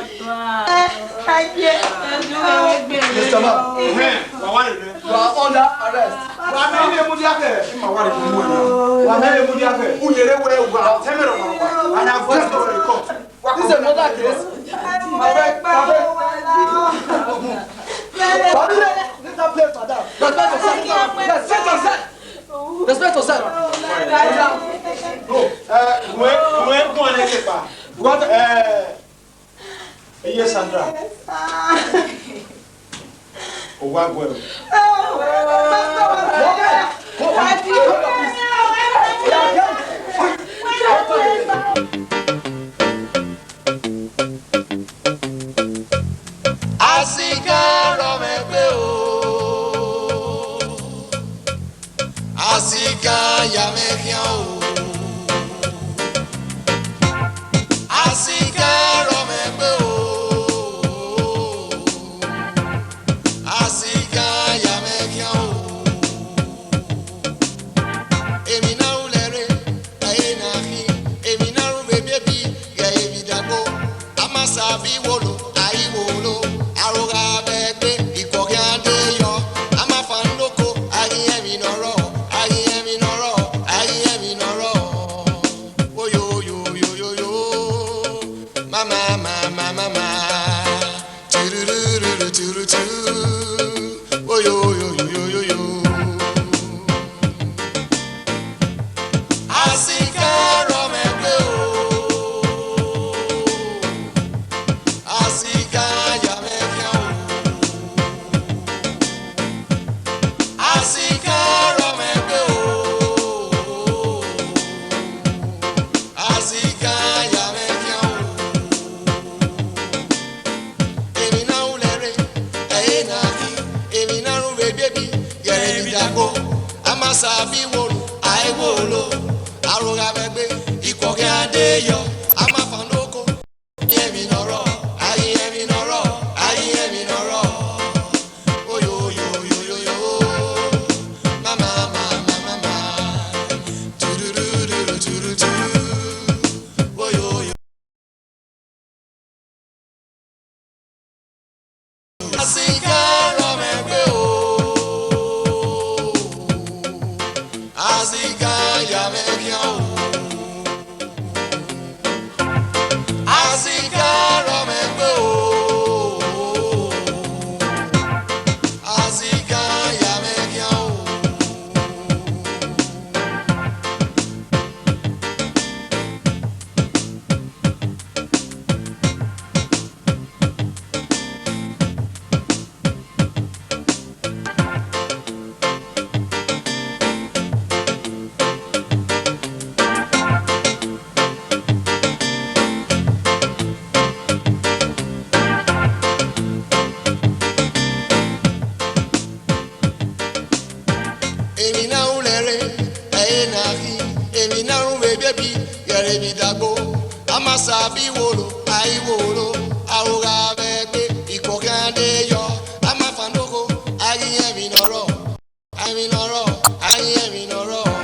Mister Man, ẹhẹn, wà wá nìyẹn. You are under arrest. Wà á mẹ́rin lè mú díẹ̀ kẹ̀. Ẹ máa wá lè mú ẹ̀ náà. Wà á mẹ́rin lè mú díẹ̀ kẹ̀. Uyẹrẹ wẹ̀ wà. Tẹ́mẹ̀rẹ̀ wà wà. And I've just got a report. This is another case. Abeg, abeg. This is a place, madam. Respect yourself. Respect yourself. Respect yourself. Go. Eh, wẹ, wẹ, go on, let's go. What? Eh, yes, Sandra. Owa aguero. Asika rọ mwẹ gbe o, asika ya mwẹ khian o, asika rọ mwẹ gbe o, asika ya mwẹ khian o. Emwi ne a ru lẹre, ẹ i re ne a khin, emwi ne a ru vbe ebiebi, ghẹ emwi dagbo. A ma sa vbe iwolo, a i wolo, aro gha vbe ẹgbe, ikhuo khian de yọ. A ma fa noko, a ghi rẹn emwi ne ọ rrọọ, a ghi rẹn emwi ne ọ rrọọ, a ghi rẹn emwi ne ọ rrọọ. Oyo, oyo, oyo, oyo, oyo. Mama, mama, mama. Turururu, turutu. Oyo, oyo, oyo, oyo, oyo. Asika rọ mwẹ gbe o. Asika ya mwẹ khian o. Asika rọ mwẹ gbe o. Asika ya mwẹ khian o. Emwi ne a ru lẹre, ẹ i re ne a khin, emwi ne a ru vbe ebiebi, ghẹ emwi dagbo. A ma sa vbe iwolo, a i wolo, aro gha vbe ẹgbe, ikhuo khian de yọ, a ma fa noko. Emwi ne ọ rrọọ, a ghi rẹn emwi ne ọ rrọọ, a ghi rẹn emwi ne ọ rrọọ. Oyo, oyo, oyo, oyo, oyo. Emwi ne a ru lẹre, ẹre na khin. Emwi ne a ru vbe ebiebi, yẹrẹ emwi idagbo. A ma sa bi wolo, a i wolo, aro gha vbe ẹgbe, ikpọ khian de yọ. A ma fan nokho, a ghi rẹn emwi ne ọ rrọọ, a rẹn emwi ne ọ rrọọ, a ghi rẹn emwi ne ọ rrọọ.